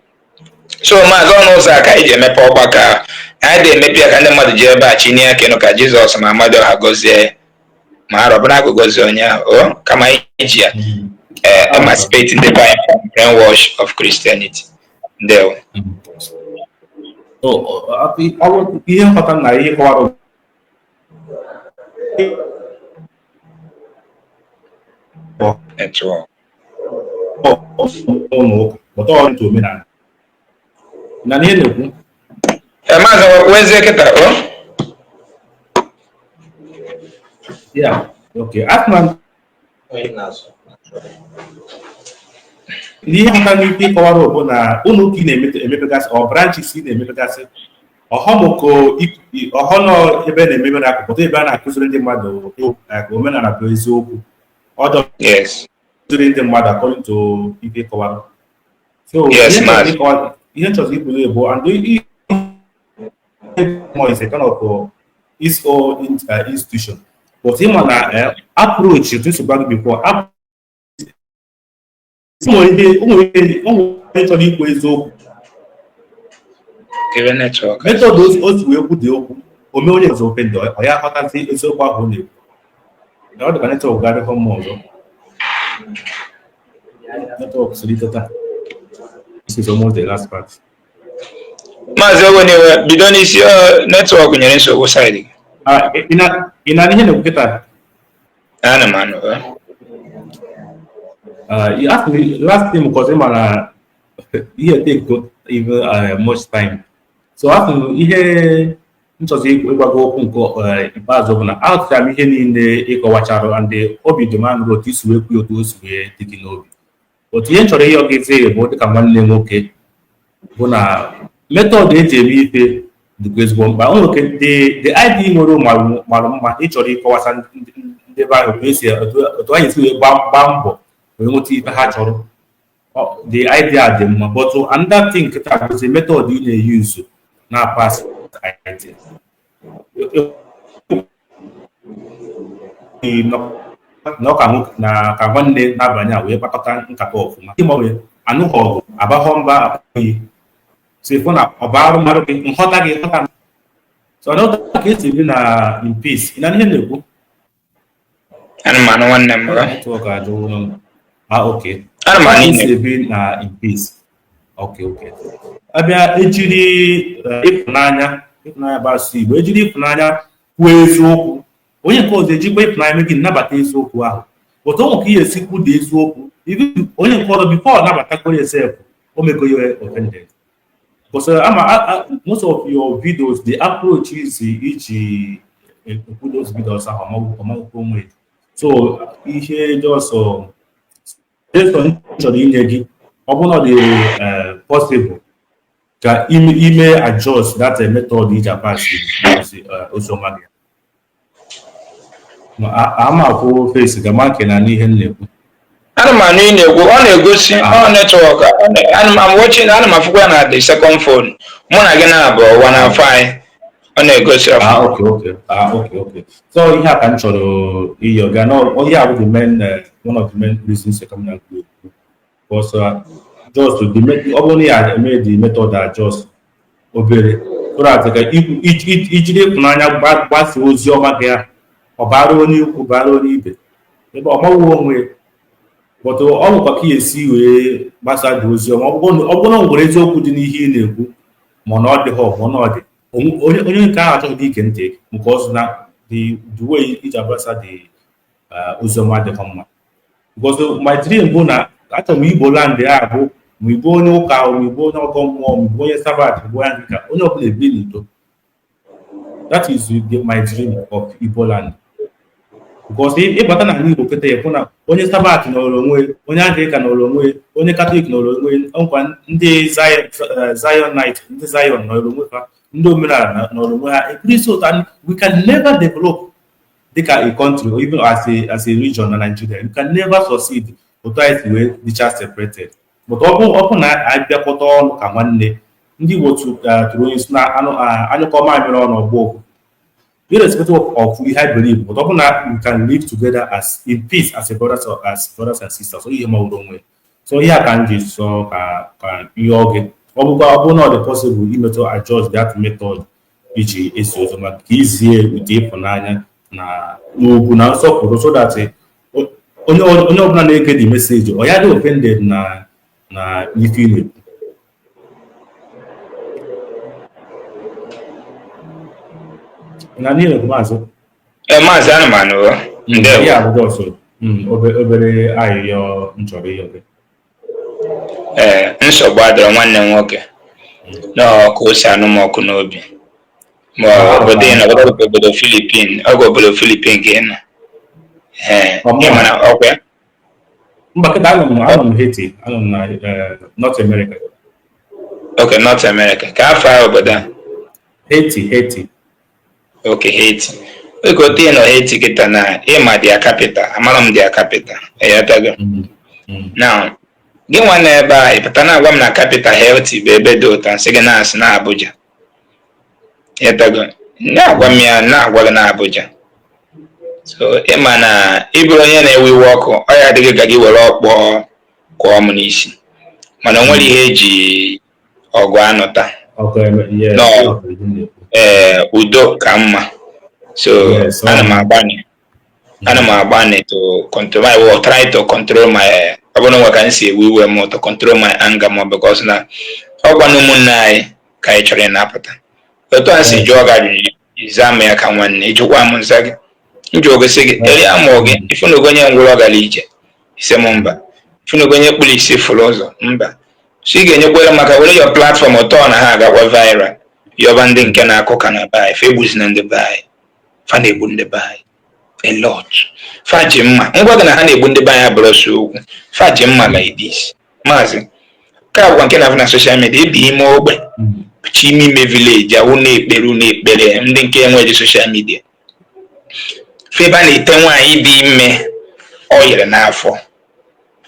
So maazị, ọnụ ụzọ a ka anyị ji emepe ọgbakọ ahụ. Anyị dị emepe ya ka ndị mmadụ ji ebe a chinye aka ka Jizọs ma Amadioha gọzie ma arọbụna agụ gọzie onye ahụ o, kama anyị ji ya emancipate ndị be anyị from brainwash of Christianity. Ndewo. Ihe nghọta na ihe kọwara Network. Ụlọ ụka pụta ọrụ omenala na ihe na-ekwu. Maazị, wezie kịta o. Ya, okay, atụma ihe nghọta n'ike ịkọwara bụ na ụlọ ụka ị na-emepegasị ọ branches ị na-emepegasị ọghọmụko ọghọnọ ebe na-emebe na akụkụ ebe a na-akụziri ndị mmadụ omenala bụ eziokwu ọjọọ kụziri ndị mmadụ according to ife kọwara. So ihe nchọzọ ikwuru bụ and is a kind of its own institution, but ịma na approach otu nsogbu gị before nwere chọrọ ikwu eziokwu, method otu wee kwude okwu ome onye ọzọ ofe ndị ọ ya ghọtazi eziokwu ahụ ọ na-ekwu na ọ dịka network ga-adịkọ mma ọzọ. Network siri ike taa. This is almost the last part. Maazị Ogoniwe, bido n'isi. Network nyere nsogbu side. Ị na ihe na-ekwu kịta? Ana m anụ. You asked me last thing because ị mara ihe take even much time. So asị m ihe nchọzi ịgwa gị okwu nke ikpeazụ bụ na ahụtara m ihe niile ịkọwachara ndị obi dị m aṅụrị otu isi wee kwuo, otu o si wee dị gị n'obi. Otu ihe m chọrọ ịyọ gị zi bụ dịka nwanne nwoke bụ na method eji eme ife dịkwa ezigbo mkpa. O nwere the idea nwere mara mma, ị chọrọ ịkọwasa ndị be anyị otu esi otu anyị esi wee gbaa mbọ wee nweta ife ha chọrọ. The idea dị mma, but another thing kịta bụzi method ị na-eyuzu na pass idea na ọka nwoke na ka nwanne na-abanye a wee kpakọta nkata ọfụma, ịgbanwe anụghị ọgụ abaghọ mba abụghị si fụ na ọ bụ arụ mmadụ gị nghọta gị nghọta. So na ụta ka esi ebi na in peace. Ị na ihe na-ekwu? Ana m anụ, nwanne m. Network ajụwo. Ah, okay. Ana m anụ. Esi ebi na in peace. Okay, abịa ejiri ịfụnanya, ịfụnanya bụ asụsụ Igbo, ejiri ịfụnanya kwuo eziokwu, onye nke ọzọ ejikwa ịfụnanya mee gị nnabata eziokwu ahụ. Otu ọ nwere ka ihe esi kwuda eziokwu, onye nke ọzọ before ọ nabatagoro esef, o mego ya offended. Because ama most of your videos, the approach is iji ekwu those videos ahụ ọmawụkwa onwe. So ihe just suggestion chọrọ inye gị, ọ bụrụ na ọ dị possible ka ime adjust that method iji apasi oziọma gị. Ama akwụ face ga ma nke na n'ihe m na-ekwu. Ana m anụ ị na-ekwu. Ọ na-egosi ọ network. Ana m watching, ana m afụkwa ya na the second phone mụ na gị na-abụ ụwa na afọ anyị, ọ na-egosi Ah. ọfụma. Okay, ah, okay. So ihe a ka m chọrọ ịyọ gị na ihe a bụ the main one of the main reasons ka m na-ekwu ekwu, because just the ọ bụrụ na ya eme the method adjust obere so that ka ijiri ịfụnanya gbasaa ozi ọma gị ahụ, ọ bara onye ukwu, bara onye ibe ebe ọ maghị onwe, but ọ bụkwa ka ya esi wee gbasa dị ozi ọma. Ọ bụrụ na o nwere eziokwu dị n'ihe ị na-ekwu, ma na ọ dịghị, ma na ọ dị, onye nke ahụ achọghị ige ntị nke ọzọ na the way iji agbasa the oziọma adịghị mma, because my dream bụ na achọrọ m Igbo land ya bụ ma igbo onye ụka, ma igbo onye ọgọ mmụọ, ma igbo onye Sabbath, ma igbo onye Anglican, onye ọbụla ebi n'udo. That is my dream of Igbo land, because ịbata n'ala Igbo kịta, ịfụ na onye Sabbath nọrọ onwe, onye Anglican nọrọ onwe, onye Katọlik nọrọ onwe, nkwa ndị Zionite, ndị Zion nọrọ onwe ha, ndị omenala nọrọ onwe ha. Ekiri so and we can never develop dịka a country or even as a region na Nigeria. You can never succeed otu anyị si wee dịcha separated. But ọ bụ na anyị bịakọta ọnụ ka nwanne, ndị Igbo tụrụ onye si na anụ anyụkọ mamịrị ọnụ ọgbọ okwu, irrespective of ihe I believe, but ọ bụ na we can live together as in peace as brothers and sisters, so ihe mawuru onwe. So ihe a ka m ji sọ ka ihe oge ọ bụkwa ọ bụrụ na ọ dị possible imetụ adjust that method iji esi ozi maka ka izie ụdị ịfụnanya na n'ugwu na nsọpụrụ, so that onye ọbụla na-ege the message, ọ ya dị offended na ife ị na-ekwu. Na n'ihe na-ekwu, maazị. Ee, maazị, anụmanụ o. Ndewo. Ihe abụghị ọsọ obere ayịyọ m chọrọ ịyọ gị. Ee, nsogbu adịrọ, nwanne m nwoke. Nọọ ka o si anụ m ọkụ n'obi ma obodo ị nọ, obodo Philippine, oge obodo Philippine ka ị nọ. Ee, ị mana ọkwa ya? Mba, kịta anọ m Haiti, anọ m na North America. Ok, North America ka afọ a obodo a? Haiti, Haiti. Ok, Haiti. Oge otu ị nọ Haiti kịta na ịma their capital, amara m their capital, eyatago? Now, gị nwa nọ ebe a, ị pụta na-agwa m na capital Haiti bụ ebe dị ụtọ, nsị gị na-asị na Abuja, eyatago? Na-agwa m ya, na-agwa gị na Abuja. So ịma na ịbụrụ onye na-ewe iwe ọkụ, ọ ya adịghị ka gị were ọkpọ kụọ m n'isi, mana o nwere ihe eji ọgụ anụta. Ọkụ eme, yes. No. Ọ bụ ihe m na-ekwu. Ee, udo ka mma. So Yes, ana m agbani to control my, well, try to control my, ọ bụrụ nwe ka m si ewe iwe m, to control my anger ma, because na ọkwa na ụmụnne anyị ka anyị chọrọ ịnapụta. Otu a si jụọ gị ajụjụ, ịza m ya ka nwanne. Ịjụkwa m, nza gị. Njụ gosi gị eri amụ gị ifunugo onye ngwụrọ gara ije, ise m mba. Ifunugo onye kpuru isi fụrụ ụzọ, mba. So ị ga-enyekwere maka were your platform ụtọ na ha agakwa viral, yọba ndị nke na-akụ ka na be anyị fa egbuzina ndị be anyị. Fa na-egbu ndị be anyị a lot. Fa ji mma ngwa gị na ha na-egbu ndị be anyị abụrụ ọsọ okwu. Fa ji mma like this, maazị. Ka agwa nke na-afụ na social media ebi ime ogbe chi ime ime village awụ na-ekpere na-ekpere ndị nke enweghị social media, fe ebe a na-ete nwaanyị dị ime ọ yiri n'afọ.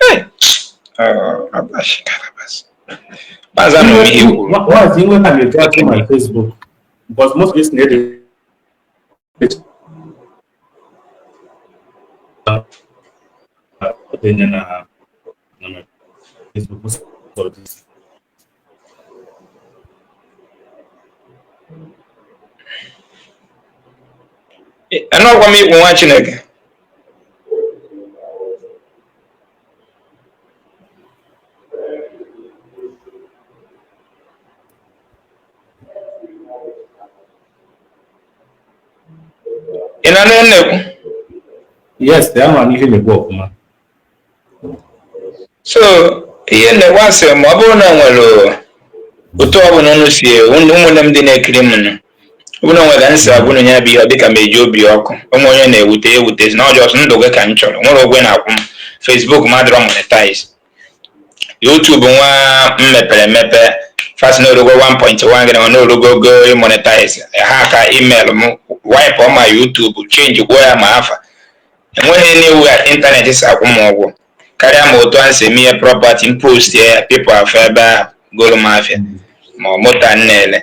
Hey! Oh, abashi karabas. Maazị, anụ m ihe i kwuru. Maazị, inwe ka na-eje through my Facebook, because most of this na-ede denye na my Facebook, most of this. Anọkwa m ikwu, nwa Chineke. Ị na-anụ ihe m na-ekwu? Yes, ama m ihe na-ekwu ọfụma. So ihe na-ekwu, asị ma ọ bụrụ na o nwere otu ọbụla unu si, ụmụnne m dị na-ekiri m nụ, ọ bụrụ na o nwere ka m si agwa unu ya bụ ihe, ọ dịka m eji obi ọkụ ụmụ onye na-ewute ewute na ọjọọ ndụ gị ka m chọrọ. Nwere ụgwọ ị na-akwụ m? Facebook m adịrọ monetize. YouTube nwa m mepere emepe fast na orugo 1.1 gị na orugo go monetize ha ka email m wipe ma YouTube change gwuo ya ma afa. Enweghị n'iwu ịntanetị si akwụ m ụgwọ karịa ma otu a si eme ihe property m post ya, people afọ ebe ahụ goro m afịa ma ọ moto m na-ele.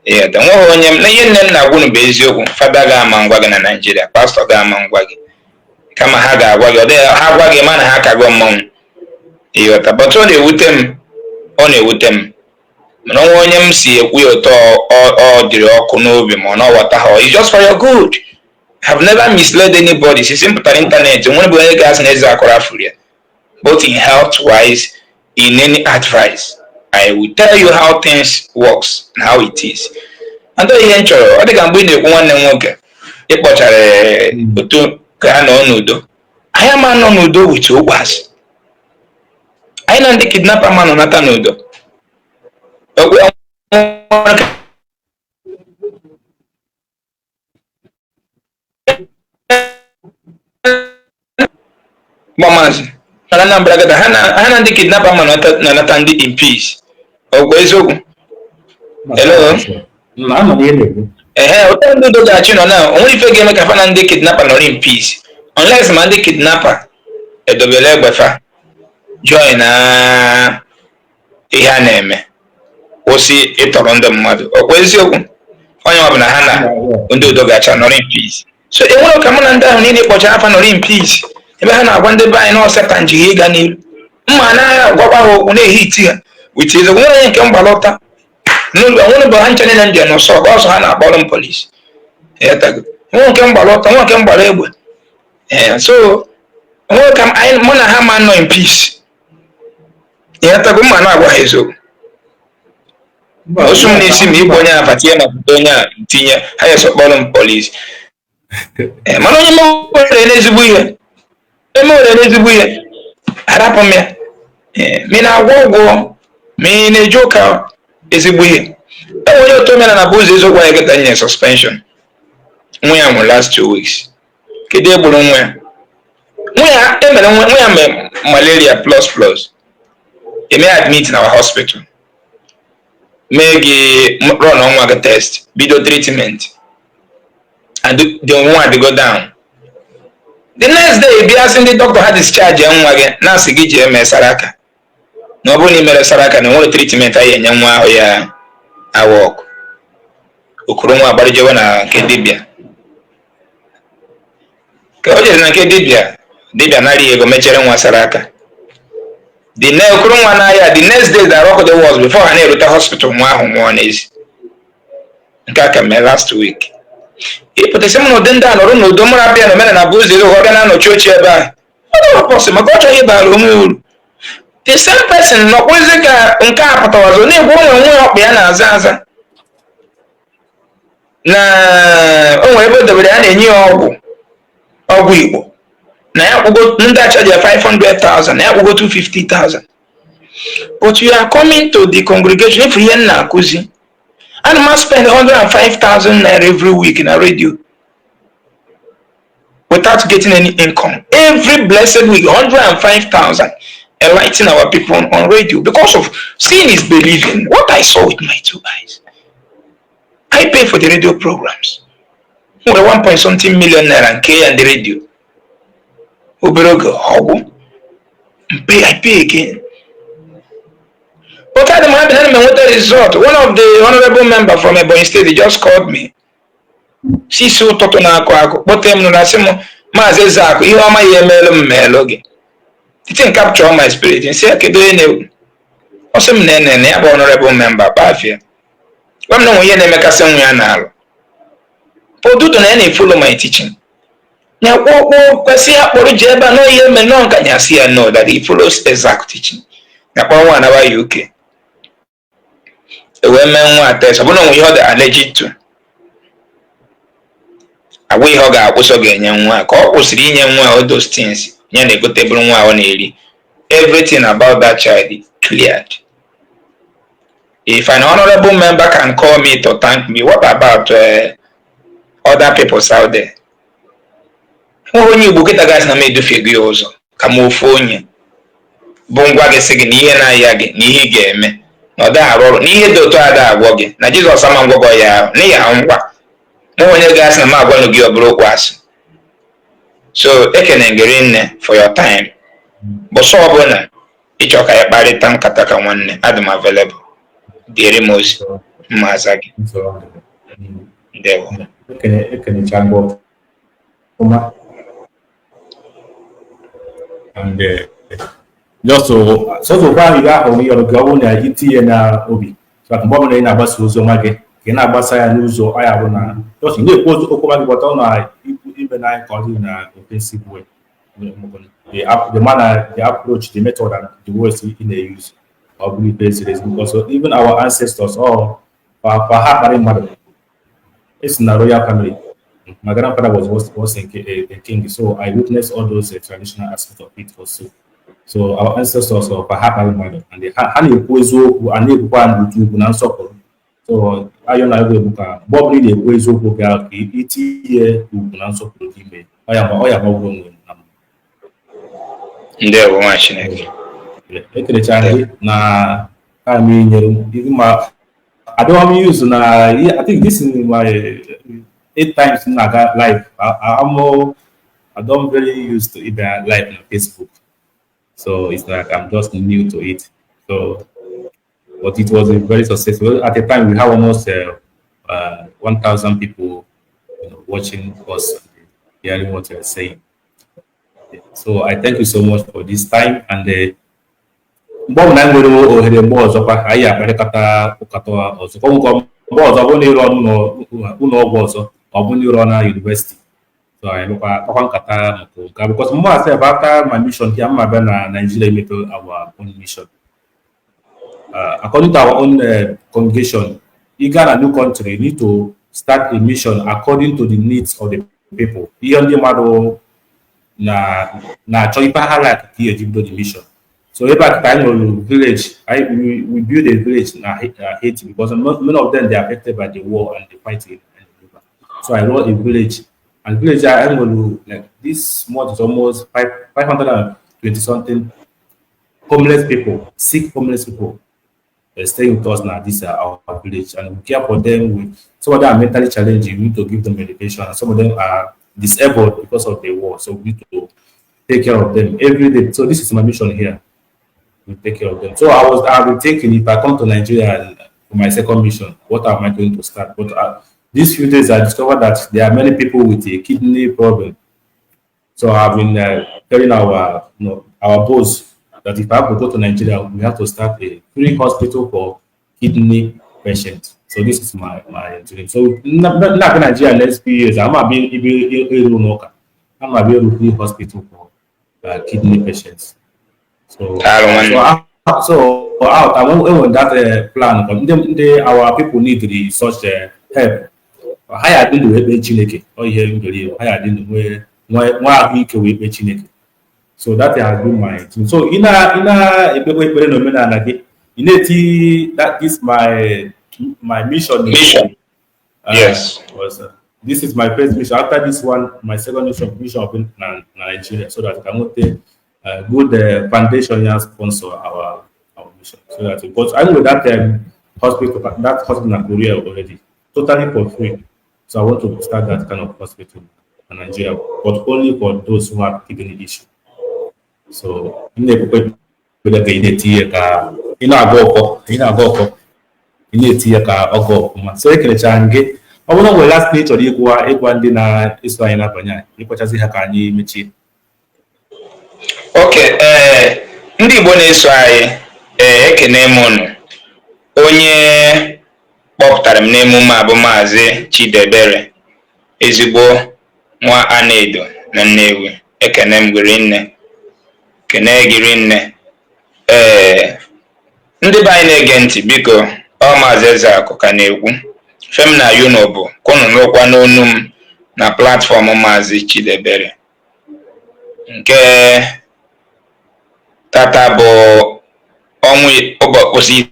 Ịghọta? Nweghị onye m na ihe nne m na-agwa unu bụ eziokwu. Fada ga-ama ngwa gị na Naịjirịa, pastọ ga-ama ngwa gị, kama ha ga-agwa gị, ọ dịghị ha gwa gị ma na ha kago mmọnwụ. Ịghọta? But ọ na-ewute m, ọ na-ewute m mana onwe onye m si ekwu ya ụtọ ọ dịrị ọkụ n'obi ma ọ na ọghọta ha. It's just for your good. Have never misled anybody since m pụtara ịntanetị. Nwere bụ onye ga-asị na eze akọrọ afụrụ ya, both in health wise, in any advice, I will tell you how things works and how it is. And ihe m chọrọ, ọ dị ka mgbe ị na-ekwu, nwanne m nwoke, ịkpọchara otu ka ha nọ n'udo. Anyị ama nọ n'udo with okwu asị. Anyị na ndị kidnapper ma nọ nata n'udo. Okwu- Gbamaazị na Anambra gada ha na ndị kidnapper ma nọ nata ndị in peace. Ọgwụ eziokwu. Hello? Ama m ihe na-ekwu. Ehe, ụtọ ndị udo ga-achị nọ na onwere ife ga-eme ka fa na ndị kidnapper nọrọ in peace, unless ma ndị kidnapper edobere egbe fa join na ihe a na-eme, kwụsị ịtọrọ ndị mmadụ. Ọkwa eziokwu? Onye ọbụla ha na ndị udo ga-acha nọrọ in peace. So enwere ka mụ na ndị ahụ niile kpọchara afa nọrọ in peace, ebe ha na-agwa ndị be anyị na ọseta njighị ịga n'ilu mma anaghị agwakwa ha okwu na-ehi iti ha with eziokwu. Nwere onye nke mgbalọta n'ụlọ nwere bụ ha ncha niile nje n'ụsọ ọsọ ha na-akpọrọ m polisi. Ịghọtago? Nwe nke mgbalọta, nwe nke mgbara egbe. Ee, so nwere ka anyị mụ na ha ma nọ in peace. Ịghọtago? Mma na-agwa ha eziokwu. Osu m n'isi ma ịbụ onye afa tinye na foto onye a ntinye ha ya so kpọrọ m polisi. Ee, mana onye mewere n'ezigbo ihe, emewere n'ezigbo ihe, arapụ m ya. Ee, ma ị na-agwọ ụgwọ, ma ị na-eje ụka ezigbo ihe. E nwere otu omenala bụ ụzọ eziokwu anyị kịta nye suspension. Nwa ya nwụrụ last 2 weeks. Kedu egburu nwa ya? Nwa ya emere nwa ya mee malaria plus plus, eme admit na our hospital, mee gị run nwa gị test, bido treatment, and the nwa dey go down. The next day bịa sị ndị dọkịta ha discharge nwa gị, na-asị gị jee mee saraka, na ọ bụrụ na ị mere saraka na enwere treatment anyị enye nwa ahụ ya awa ọkụ. Okoro nwa agbarijewe na nke dibịa. Ka o jere na nke dibịa, dibịa nara ya ego, mechere nwa saraka. The ne okoro nwa n'ahịa. The next day that rock the was before ha na-erute hospital, nwa ahụ nwụọ n'ezi. Nke a ka mee last week. Ịpụtasị m na ụdị ndị a nọrọ n'udo mụrụ abịa na omenala bụ ụzọ ego ọbịa na-anọchi oche ebe ahụ. Ọ dịghị possible, maka ọ chọghị ịbara onwe uru. The same person nọkwụzi ka nke a pụtawazo na-ekwu onwe nwe ọkpa ya na-aza aza na o nwere ebe o debere ya na-enye ya ọgwụ Igbo, na ya kwụgo ndị achaji ya 500,000, na ya kwụgo 250,000. But you are coming to the congregation if ihe m na-akụzi. Ana m spend 105,000 naira every week na radio without getting any income. Every blessed week, 105,000, enlightening our people on radio, because of seeing is believing. What I saw with my two eyes. I pay for the radio programs. Nwere 1 point something million naira nke ya ndị radio. Obere oge ọgwụ. Pay, I pay again. But I'm happy that I'm result. One of the honorable member from Ebonyi State, he just called me. Sisi ụtụtụ na-akụ akụ kpọte m nụrụ, asị m, "Maazị Ezeakụ, ihe ọma ya emeelu m meelu gị." The thing capture my spirit. Nsị ya, "Kedu onye na-ekwu?" Ọ sị m na ene na ya bụ honorable member kpafịa gwa m na onwe ihe na-emekasị nwa ya n'alụ odudu na ya na-efollow my teaching ya kpọkpọ kwesị ya kpọrọ ji ebe a na ihe eme nọ nka ya sị ya no, that he follows exact teaching. Ya kpọrọ nwa anawa UK, e wee mee nwa test. Ọ bụrụ na onwe ihe ọ dị allergic to, agwa ihe ọ ga-akwụsị, ọ ga-enye nwa. Ka ọ kwụsịrị inye nwa all those things ya na-egotebụrụ nwa ọ na-eri, everything about that child cleared. If an honorable member can call me to thank me, what about other people out there? Nwa onye Igbo kịta gasị na m edufiego ya ụzọ ka m ofu onye bụ ngwa gị sị gị na ihe na-aya gị na ihe ị ga-eme na ọ daghị arụ ọrụ na ihe dị otu a da agwọ gị na Jizọs ama ngwọgọ ya ahụ n'ihi ahụ ngwa mụ onye ga-asị na m agwanụ gị, ọ bụrụ okwu asị. So ekene gị nne for your time. Bọsọ ọbụla ịchọ ka ya kparịta nkata ka nwanne, adị m available. Dịrị m ozi, mma aza gị. Ndewo. Ekenecha gị ọfụma. And just to sọsọ gwa ahụ ihe ahụ yọrọ gị, ọ bụrụ na itinye na obi, so mgbe ọbụla ị na-agbasa ozi ọma gị, ka ị na-agbasa ya n'ụzọ ọ ya bụ na just ị na-ekwu okwu ọma gị, gbata ọ na ime na anyị ka ọ dị na offensive way, the manner, the approach, the method and the words ị na-use, ọ bụrụ ife ziri ezi, because even our ancestors, ọ fa ha kparị mmadụ esi na royal family. My grandfather was a king, so I witnessed all those traditional aspects of it also. So our ancestors of ha kpara mmadụ and ha na-ekwu eziokwu, a na-ekwukwa n'utu ugwu na nsọpụrụ. So ayọ na ego egbu ka mgbe ọbụla ị na-ekwu eziokwu gị ahụ, ka itinye ugwu na nsọpụrụ gị ime ọ ya ọ ya gbagburu onwe na mbụ. Ndewo, nwa Chineke. Ekelechara gị na time nyere m. Ma adịghị m use na, I think this is my eight times m na-aga live. I don't very used to ịbịa live na Facebook, so it's like I'm just new to it. So, but it was a very successful. At the time, we have almost 1,000 people watching us and hearing what we are saying. Yeah. So I thank you so much for this time, and mgbe ọbụla anyị nwere ohere mgbe ọzọkwa, anyị akparịkọta ụkata ọzọ. Ọ nwekwa mgbe ọzọ ọ bụrụ na ịrụ ọrụ n'ụlọ ọgwụ ọzọ, ọ bụ na ịrụ ọrụ na university, so anyị mekwa kpakwa nkata maka nke a, because mụ myself, after my mission here, m abịa na Nigeria imepe our own mission according to our own congregation. Ị gaa na new country, you need to start a mission according to the needs of the people. Ihe ndị mmadụ na na-achọ, ife ha like, ka ị eji bido the mission. So ebe a ka anyị nwere village. We build a village na Haiti because many of them, they are affected by the war and the fighting and the river. So I wrote a village, and village I nwere, like, this month is almost 520 something homeless people, sick homeless people, staying with us now. This our village, and we care for them. We Some of them are mentally challenged. We need to give them medication, and some of them are disabled because of the war. So we need to take care of them every day. So this is my mission here. We take care of them. So I've been thinking, if I come to Nigeria and for my second mission, what am I going to start? But these few days I discovered that there are many people with a kidney problem. So I've been telling our you know, our boss that if I have to go to Nigeria, we have to start a free hospital for kidney patients. So this is my dream. So na Nigeria next few years, I'm gonna be I'm gonna be a free hospital for kidney patients. So so out I want that plan, but our people need the such help. Ha ya adị ndụ wee kpee Chineke. Ọ ihe m believe, ha ya adị ndụ nwee nwee ahụike wee kpee Chineke. So that has been my thing. So ị na-ekpekwa ekpere na omenala gị, ị na-eti that this my mission. Mission. Yes. Was this is my first mission. After this one, my second mission will be na Nigeria, so that I can nweta good foundation ya sponsor our mission, so that, because I know that hospital, that hospital in Korea already totally for free. So I want to start that kind of hospital in Nigeria, but only for those who have kidney issue. So ị na-ekwekwe ekpere ka ị na-etinye ka ị na-aga ọkọ, ị na-aga ọkọ, ị na-etinye ka ọ gaa ọfụma. So ekelechara m gị. Ọ bụrụ na nwere last thing ị chọrọ ịgwa ndị na-eso anyị n'abalị a, ịkwachazi ha ka anyị mechie. Ok, ee, ndị Igbo na-eso anyị, ee, ekene m unu. Onye kpọpụtara m n'emume a bụ Maazị Chidebere, ezigbo nwa Anedo na Nnewi. Ekene m gị rinne, kene gị rinne. Ee, ndị be anyị na-ege ntị, biko, ọ Maazị Ezeakụ ka na-ekwu fem na yuno bụ ka unu nụkwa n'onu m na platform Maazị Chidebere nke tata bụ ọnwa ụbọchị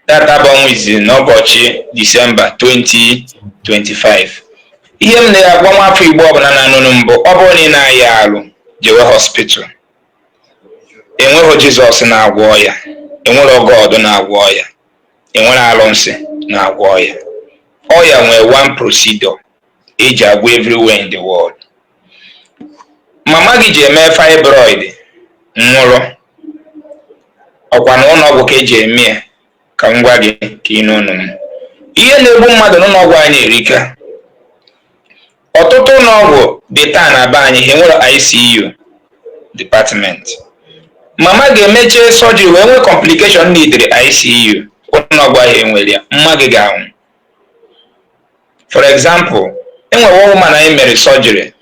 tata bụ ọnwa izizi n'ụbọchị Disemba 2025. Ihe m na-agwa nwafọ Igbo ọbụla na-anụnụ mbụ, ọ bụrụ na ị na-aya alụ, jewe hospital. Enweghị Jizọs na-agwọ ọya, enwere God na-agwọ ọya, enwere alụnsị na-agwọ ọya. Ọya nwere one procedure eji agwọ everywhere in the world. Mama gị ji eme fibroid nwụrụ ọkwa na ụlọ ọgwụ ka eji eme ya. Ka m gwa gị ka ị nụ m, ihe na-egbu mmadụ n'ụlọ ọgwụ anyị erika. Ọtụtụ ụlọ ọgwụ dị taa na be anyị, ha enwere ICU department. Mama ga-emeche surgery wee nwee complication n'idiri ICU, ụlọ ọgwụ ahụ enwere ya, mma gị ga-anwụ. For example, enwere woman anyị mere surgery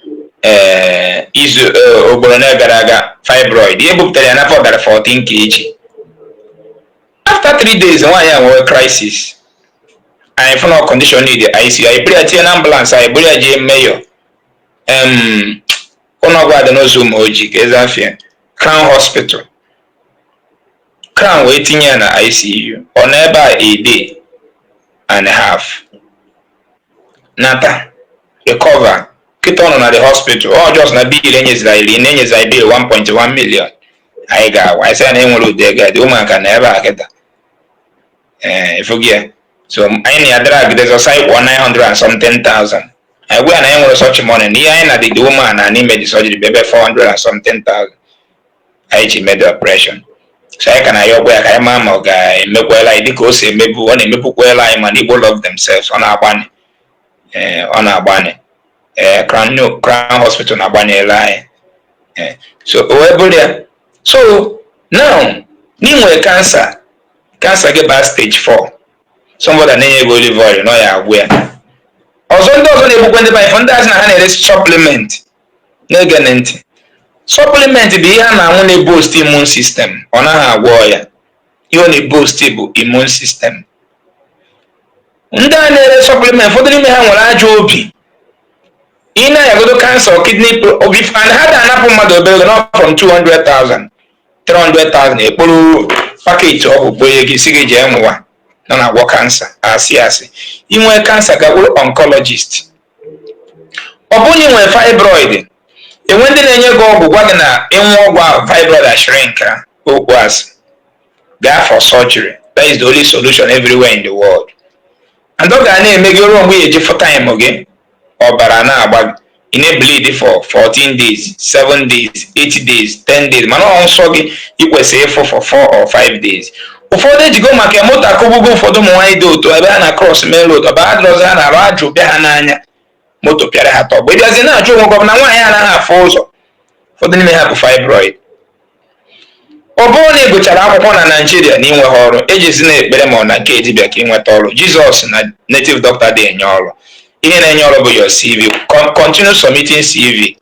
ee izu ugboro na gara aga, fibroid ihe bupụtara ya n'afọ bịara 14 kg. After 3 days, nwaanyị a nwere crisis. Anyị fụ na condition need ICU, anyị buru ya tinye na ambulance, anyị buru ya jee Mayo, ụlọọgwụ adị n'ụzọ ụmụ ojii ka eze afịa, Crown Hospital. Crown wee tinye ya na ICU. Ọ nọ ebe a a day and a half, nata recover. Kịta ọ nọ na the hospital. Ọ just na bill enyeziri anyị, na-enyezi anyị bill 1.1 million. Anyị ga-awa, anyị sị ya na enwere ụdị ego dị ụmụaka na ebe a kịta. Ee, ịfụgị ya. So anyị na ya drag ọsọ, anyị kwụọ 900 and something thousand. Anyị gwa ya na anyị nwere such money, na ihe anyị na the woman na n'ime the surgery bụ ebe 400 and something thousand anyị ji mee the operation. So anyị ka na ya ọgwa ya ka anyị maa ma ọ ga-emekwela anyị dịka o si emebu. Ọ na-emepukwela anyị, mana Igbo love themselves. Ọ na-agbani, ee, ọ na-agbani. Ee, Crown Hospital na-agbanyela anyị. Ee, so o wee bụrụ ya. So now, n'inwe cancer, cancer gị baa stage 4, somebody na-enye gị olive oil na ọ ya agwụ ya. Ọzọ, ndị ọzọ na-egbukwa ndị be anyị, ndị asị na ha na-ere supplement, na-ege ntị. Supplement bụ ihe a na-anwụ na-eboost immune system. Ọ naghị agwọ ya. Ihe ọ na-eboost bụ immune system. Ndị a na-ere supplement, ụfọdụ n'ime ha nwere ajọ obi. Ị na-ayagodo cancer, kidney obi, and ha ga-anapụ mmadụ obere ego, not from 200,000, 300,000, ekporo package ọgwụ kponye gị, si gị jee nwụwa nọ na-agwọ cancer. Asị asị inwe cancer, gakwuru oncologist. Ọ bụrụ na ị nwere fibroid, enwe ndị na-enye gị ọgwụ, gwa gị na ịnwụ ọgwụ ahụ, fibroid a shrink. Okwu asị. Gaa for surgery. That is the only solution everywhere in the world. And ọ ga na-eme gị ruo mgbe ị eji fụ time gị, ọbara na-agba gị, ị na-bleed for 14 days, 7 days, 8 days, 10 days, mana ọ nsọ gị ị kwesịrị ịfụ for 4 or 5 days. Ụfọdụ ejigo maka moto akụgbugo ụfọdụ ụmụ nwaanyị dị otu ebe ha na cross main road, ọbara adịrọzi ha na-arụ, ajụ bịa ha n'anya, moto pịara ha tọgbọ. Ịbịazi na-ajụ onwe gị, ọ bụ na nwaanyị anaghị afụ ụzọ? Ụfọdụ n'ime ha bụ fibroid. Ọ bụrụ na ị gụchara akwụkwọ na Naijiria na ịnweghị ọrụ, ejezi na ekpere ma ọ na nke dibịa ka ị nweta ọrụ. Jizọs na native doctor dị enye ọrụ. Ihe na-enye ọrụ bụ your CV. Continue submitting CV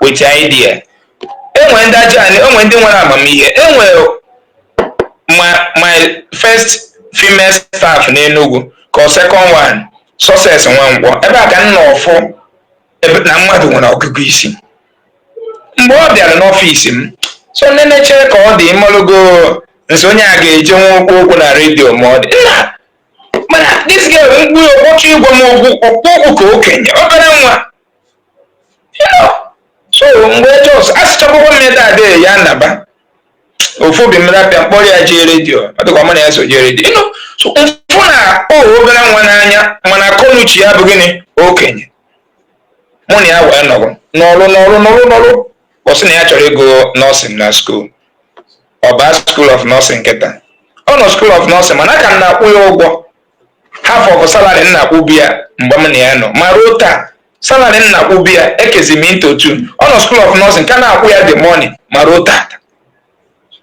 with idea. Enwe ndị aja, enwe ndị nwere amamihe. Enwe my first female staff n'Enugu, ka ọ second one, Success Nwankwọ. Ebe a ka m nọ ọfụ ebe na mmadụ nwere ọgụgụ isi. Mgbe ọ bịara n'ọfịs m, so nneneche ka ọ dị ịmalụgo nso onye a ga-eje nwa okwu okwu na redio, ma ọ dị nna. Mana this girl, mkpu okpochi igwe m okwu okwu okwu ka okenye, obere nwa. So mgbe jos asịchapụkwa m ede ade ya naba ofu obi m rapịa mkpọrọ ya jee redio. Ọ dịkwa mụ na ya so jee redio. So mfụ na o obere nwa n'anya, mana akọnuche ya bụ gịnị? Okenye. Mụ na ya wee nọrọ n'ọrụ n'ọrụ n'ọrụ n'ọrụ. Ọ sị na ya chọrọ ịgụ nursing na school. Ọ baa school of nursing kịta. Ọ nọ school of nursing, mana aka m na-akwụ ya ụgwọ, half of salary m na-akwụbu ya mgbe m na ya nọ. Ma ruo taa, salary m na-akwụbu ya, ekezi m into two. Ọ nọ school of nursing, ka na-akwụ ya the money ma ruo taa,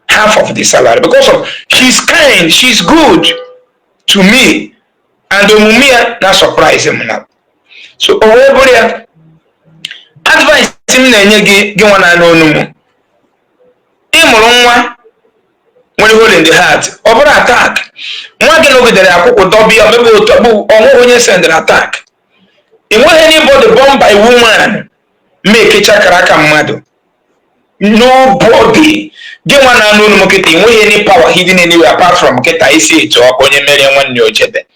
half of the salary, because of she's kind, she's good to me, and omume ya na surprise m na. So o wee bụrụ ya, advice m na-enye gị, gị nwa na-anụ onu m, ị mụrụ nwa nwere hole in the heart, ọ bụrụ attack nwa gị nọgidere akwụkwọ dọbịa ọbịbụ otu bụ ọnwụghị onye sendịrị attack. Ị nweghị anybody born by woman make chakara aka mmadụ. Nobody. Gị nwa na-anụ olu m kịta, ị nweghị any power hidden anywhere apart from kịta isi etu ọkụ onye merie nwanne ochebe.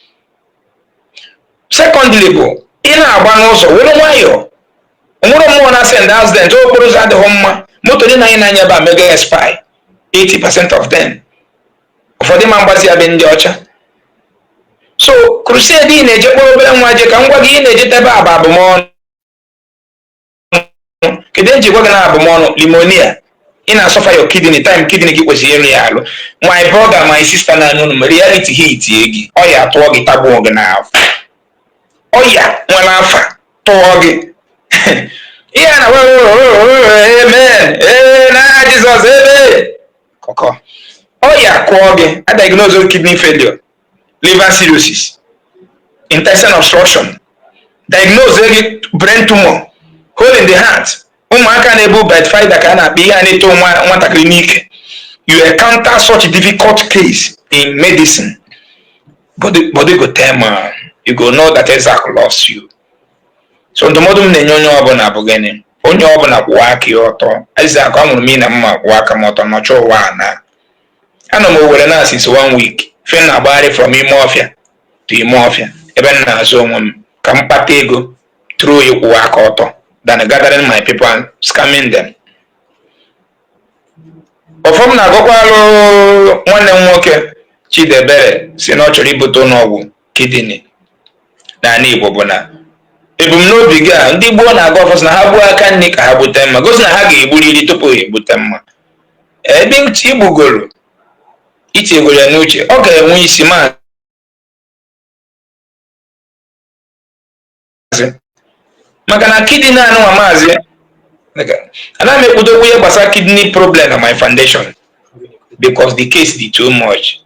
Secondly bụ ị na-agba n'ụzọ, were nwayọọ. Onwere mmụọ na send accident. Okporo ụzọ adịghị mma. Moto dị na anyị na-anya ebe a mega expire, 80% of them. Ụfọdụ ma mgbazi ya bụ ndị ọcha. So crusade ị na-eje kpọrọ obere nwa je, ka m gwa gị, ị na-ejete ebe a bụ abụmọnụ. Kedu eji gwa gị na abụmọnụ? Pneumonia ị na-asuffer, your kidney, time kidney gị kwesịrị ịrụ ya alụ. My brother, my sister, na anụ m, reality hit gị, ọya tụọ gị, tagbuo gị n'afọ. Ọya nwere afa tụọ gị ihe a na amen, ee, na Jizọs ebe kọkọ. Ọya kụọ gị, a diagnose kidney failure, liver cirrhosis, intestinal obstruction, diagnose gị brain tumor, hole in the heart. Ụmụaka na-ebu Pathfinder ka a na-akpọ ihe a na-eto nwatakịrị n'ike. You encounter such difficult case in medicine. Body go tell man, you go know that Isaac loves you. So ndụmọdụ m na-enye onye ọbụla bụ gịnị? Onye ọbụla kwụwa aka ya ọtọ. Isaac, ọ nwụrụ m na mma kwụwa aka m ọtọ nọcha ụwa a na anọ m Owere na since one week fe na-agbagharị from ime ọfịa to ime ọfịa ebe m na-azụ onwe m ka m kpata ego through ịkwụwa aka ọtọ than gathering my people and scamming them. Ụfọdụ m na-agwakwalụ nwanne m nwoke Chidebere si na ọ chọrọ ibute ụlọọgwụ kidney n'ala Igbo, bụ na ebumnobi gị a, ndị gboo na-aga ọfọ sị na ha gbuo aka nri ka ha gbute mma, gosi na ha ga-egburiri tupu ha egbute mma. Ebe igbugoro itinyegoro ya n'uche, ọ ga-enwe isi, maazị, maka na kidney anụnwa, maazị, anaghị m ekwudokwu ihe gbasara kidney problem na my foundation because the case dị too much.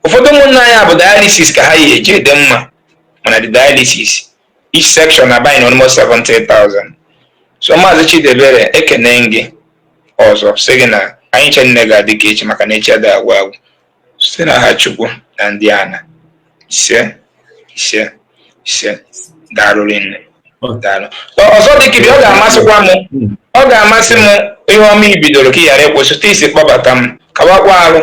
Ụfọdụ ụmụnne anyị bụ dialysis ka ha yi eje dị mma, mana the dialysis, each section na buying almost 70,000. So Maazị Chidebere, ekene gị ọzọ, sị gị na anyị che nne ga-adị ka echi, maka na echi adịghị agwụ agwụ. Site na ha Chukwu na ndị ana, ise, ise, ise. Daalụ rinne, daalụ. Ọzọ dị ka ibe, ọ ga-amasịkwa m, ọ ga-amasị m ihe ọma ibidoro ka ị ghara ịkwụsị site isi kpọbata m kawakwa arụ.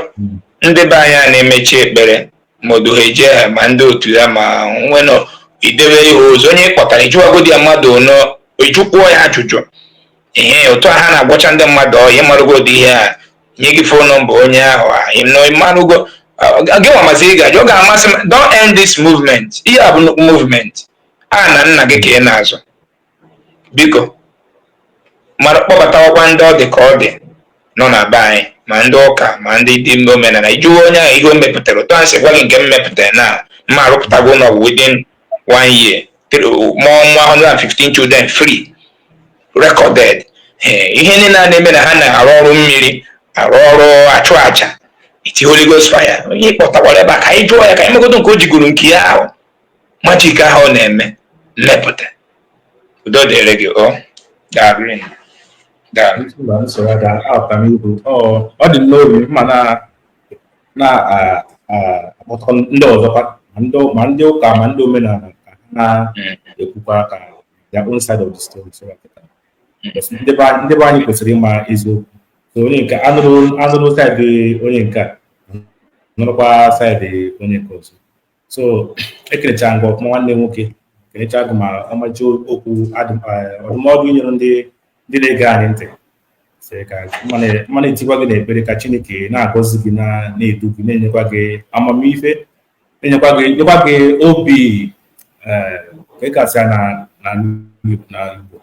Ndị be anyị a na-emechi ekpere ma oduheje ha, ma ndị otu ya, ma nwenọ idebe ihe ozu onye kpọtara, ijuwagodi ya mmadụ ono, ijukwuo ya ajụjụ ihe otu a ha na-agwọcha ndị mmadụ ọya, ịmarụgodo ihe a nye gị phone number onye ahụ a ịnọ ịmarụgo gị nwa mazi ị ga-ajụ. Ọ ga-amasị m, don't end this movement. Ihe a bụ nnukwu movement a na nna gị ka ị na-azụ. Biko mara kpọbatawakwa ndị ọ dị ka ọ dị nọ na be anyị, ma ndị ụka ma ndị dị omenala, ijuwe onye ahụ ihe o mepụtara otu a sị gwa gị nke m mepụtara na mma arụpụtago ụlọ within one year more 115 children free recorded. Ihe niile a na-eme na ha na-arụ ọrụ mmiri, arụ ọrụ achụ aja iti Holy Ghost fire, onye kpọtakwara ebe a ka anyị jụọ ya, ka anyị megodo nke o jigoro nke ya ahụ magic ahụ ọ na-eme mmepụta. Udo dịrị gị. O daalụ, daalụ. Ọ dị m n'obi mma na-akpọtọ ndị ọzọkwa, ma ndị ụka ma ndị omenala, ka ha na-ekwukwa ka their own side of the story, so ndị be anyị kwesịrị ịma eziokwu. So onye nke anụrụ side onye nke a, nụrụkwa side onye nke ọzọ. So ekerecha ngwa ọfụma, nwanne nwoke, kerecha gị ma ọmachi okwu ọdụmọdụ inyere ndị na-ege anyị ntị, sị ka mma na-etikwa gị n'ekpere ka Chineke na-agọzi gị, na-edu gị, na-enyekwa gị amamife, na-enyekwa gị nyekwa gị obi ka kasị na na Igbo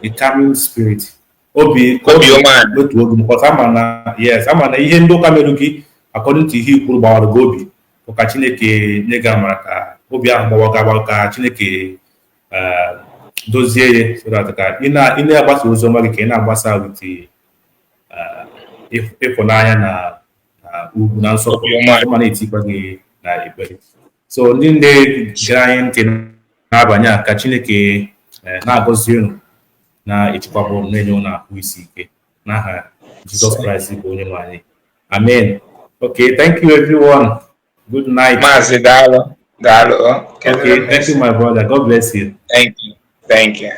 a calming spirit, obi otu obi, because ama na, yes, ama na ihe ndị ụka merụ gị according to ihe ikwuru gbawara gị obi. Ka Chineke nye gị amara ka obi ahụ gbawa gị, ka Chineke dozie ya, so that ka ị na-agbasa ozi ọma gị, ka ị na-agbasa with ịfụnanya na ugwu na nsọpụrụ, ma na-etikwa gị na ekpere. So ndị nne gere anyị ntị n'abalị a, ka Chineke na-agọzi unu, na-echekwaba unu, na-enye unu ahụ isi ike n'aha Jizọs Kraịst bụ onye nwe anyị. Amen. Okay, thank you everyone. Good night. Maazị, daalụ, daalụ. Okay, thank you my brother. God bless you. Thank you. Thank you.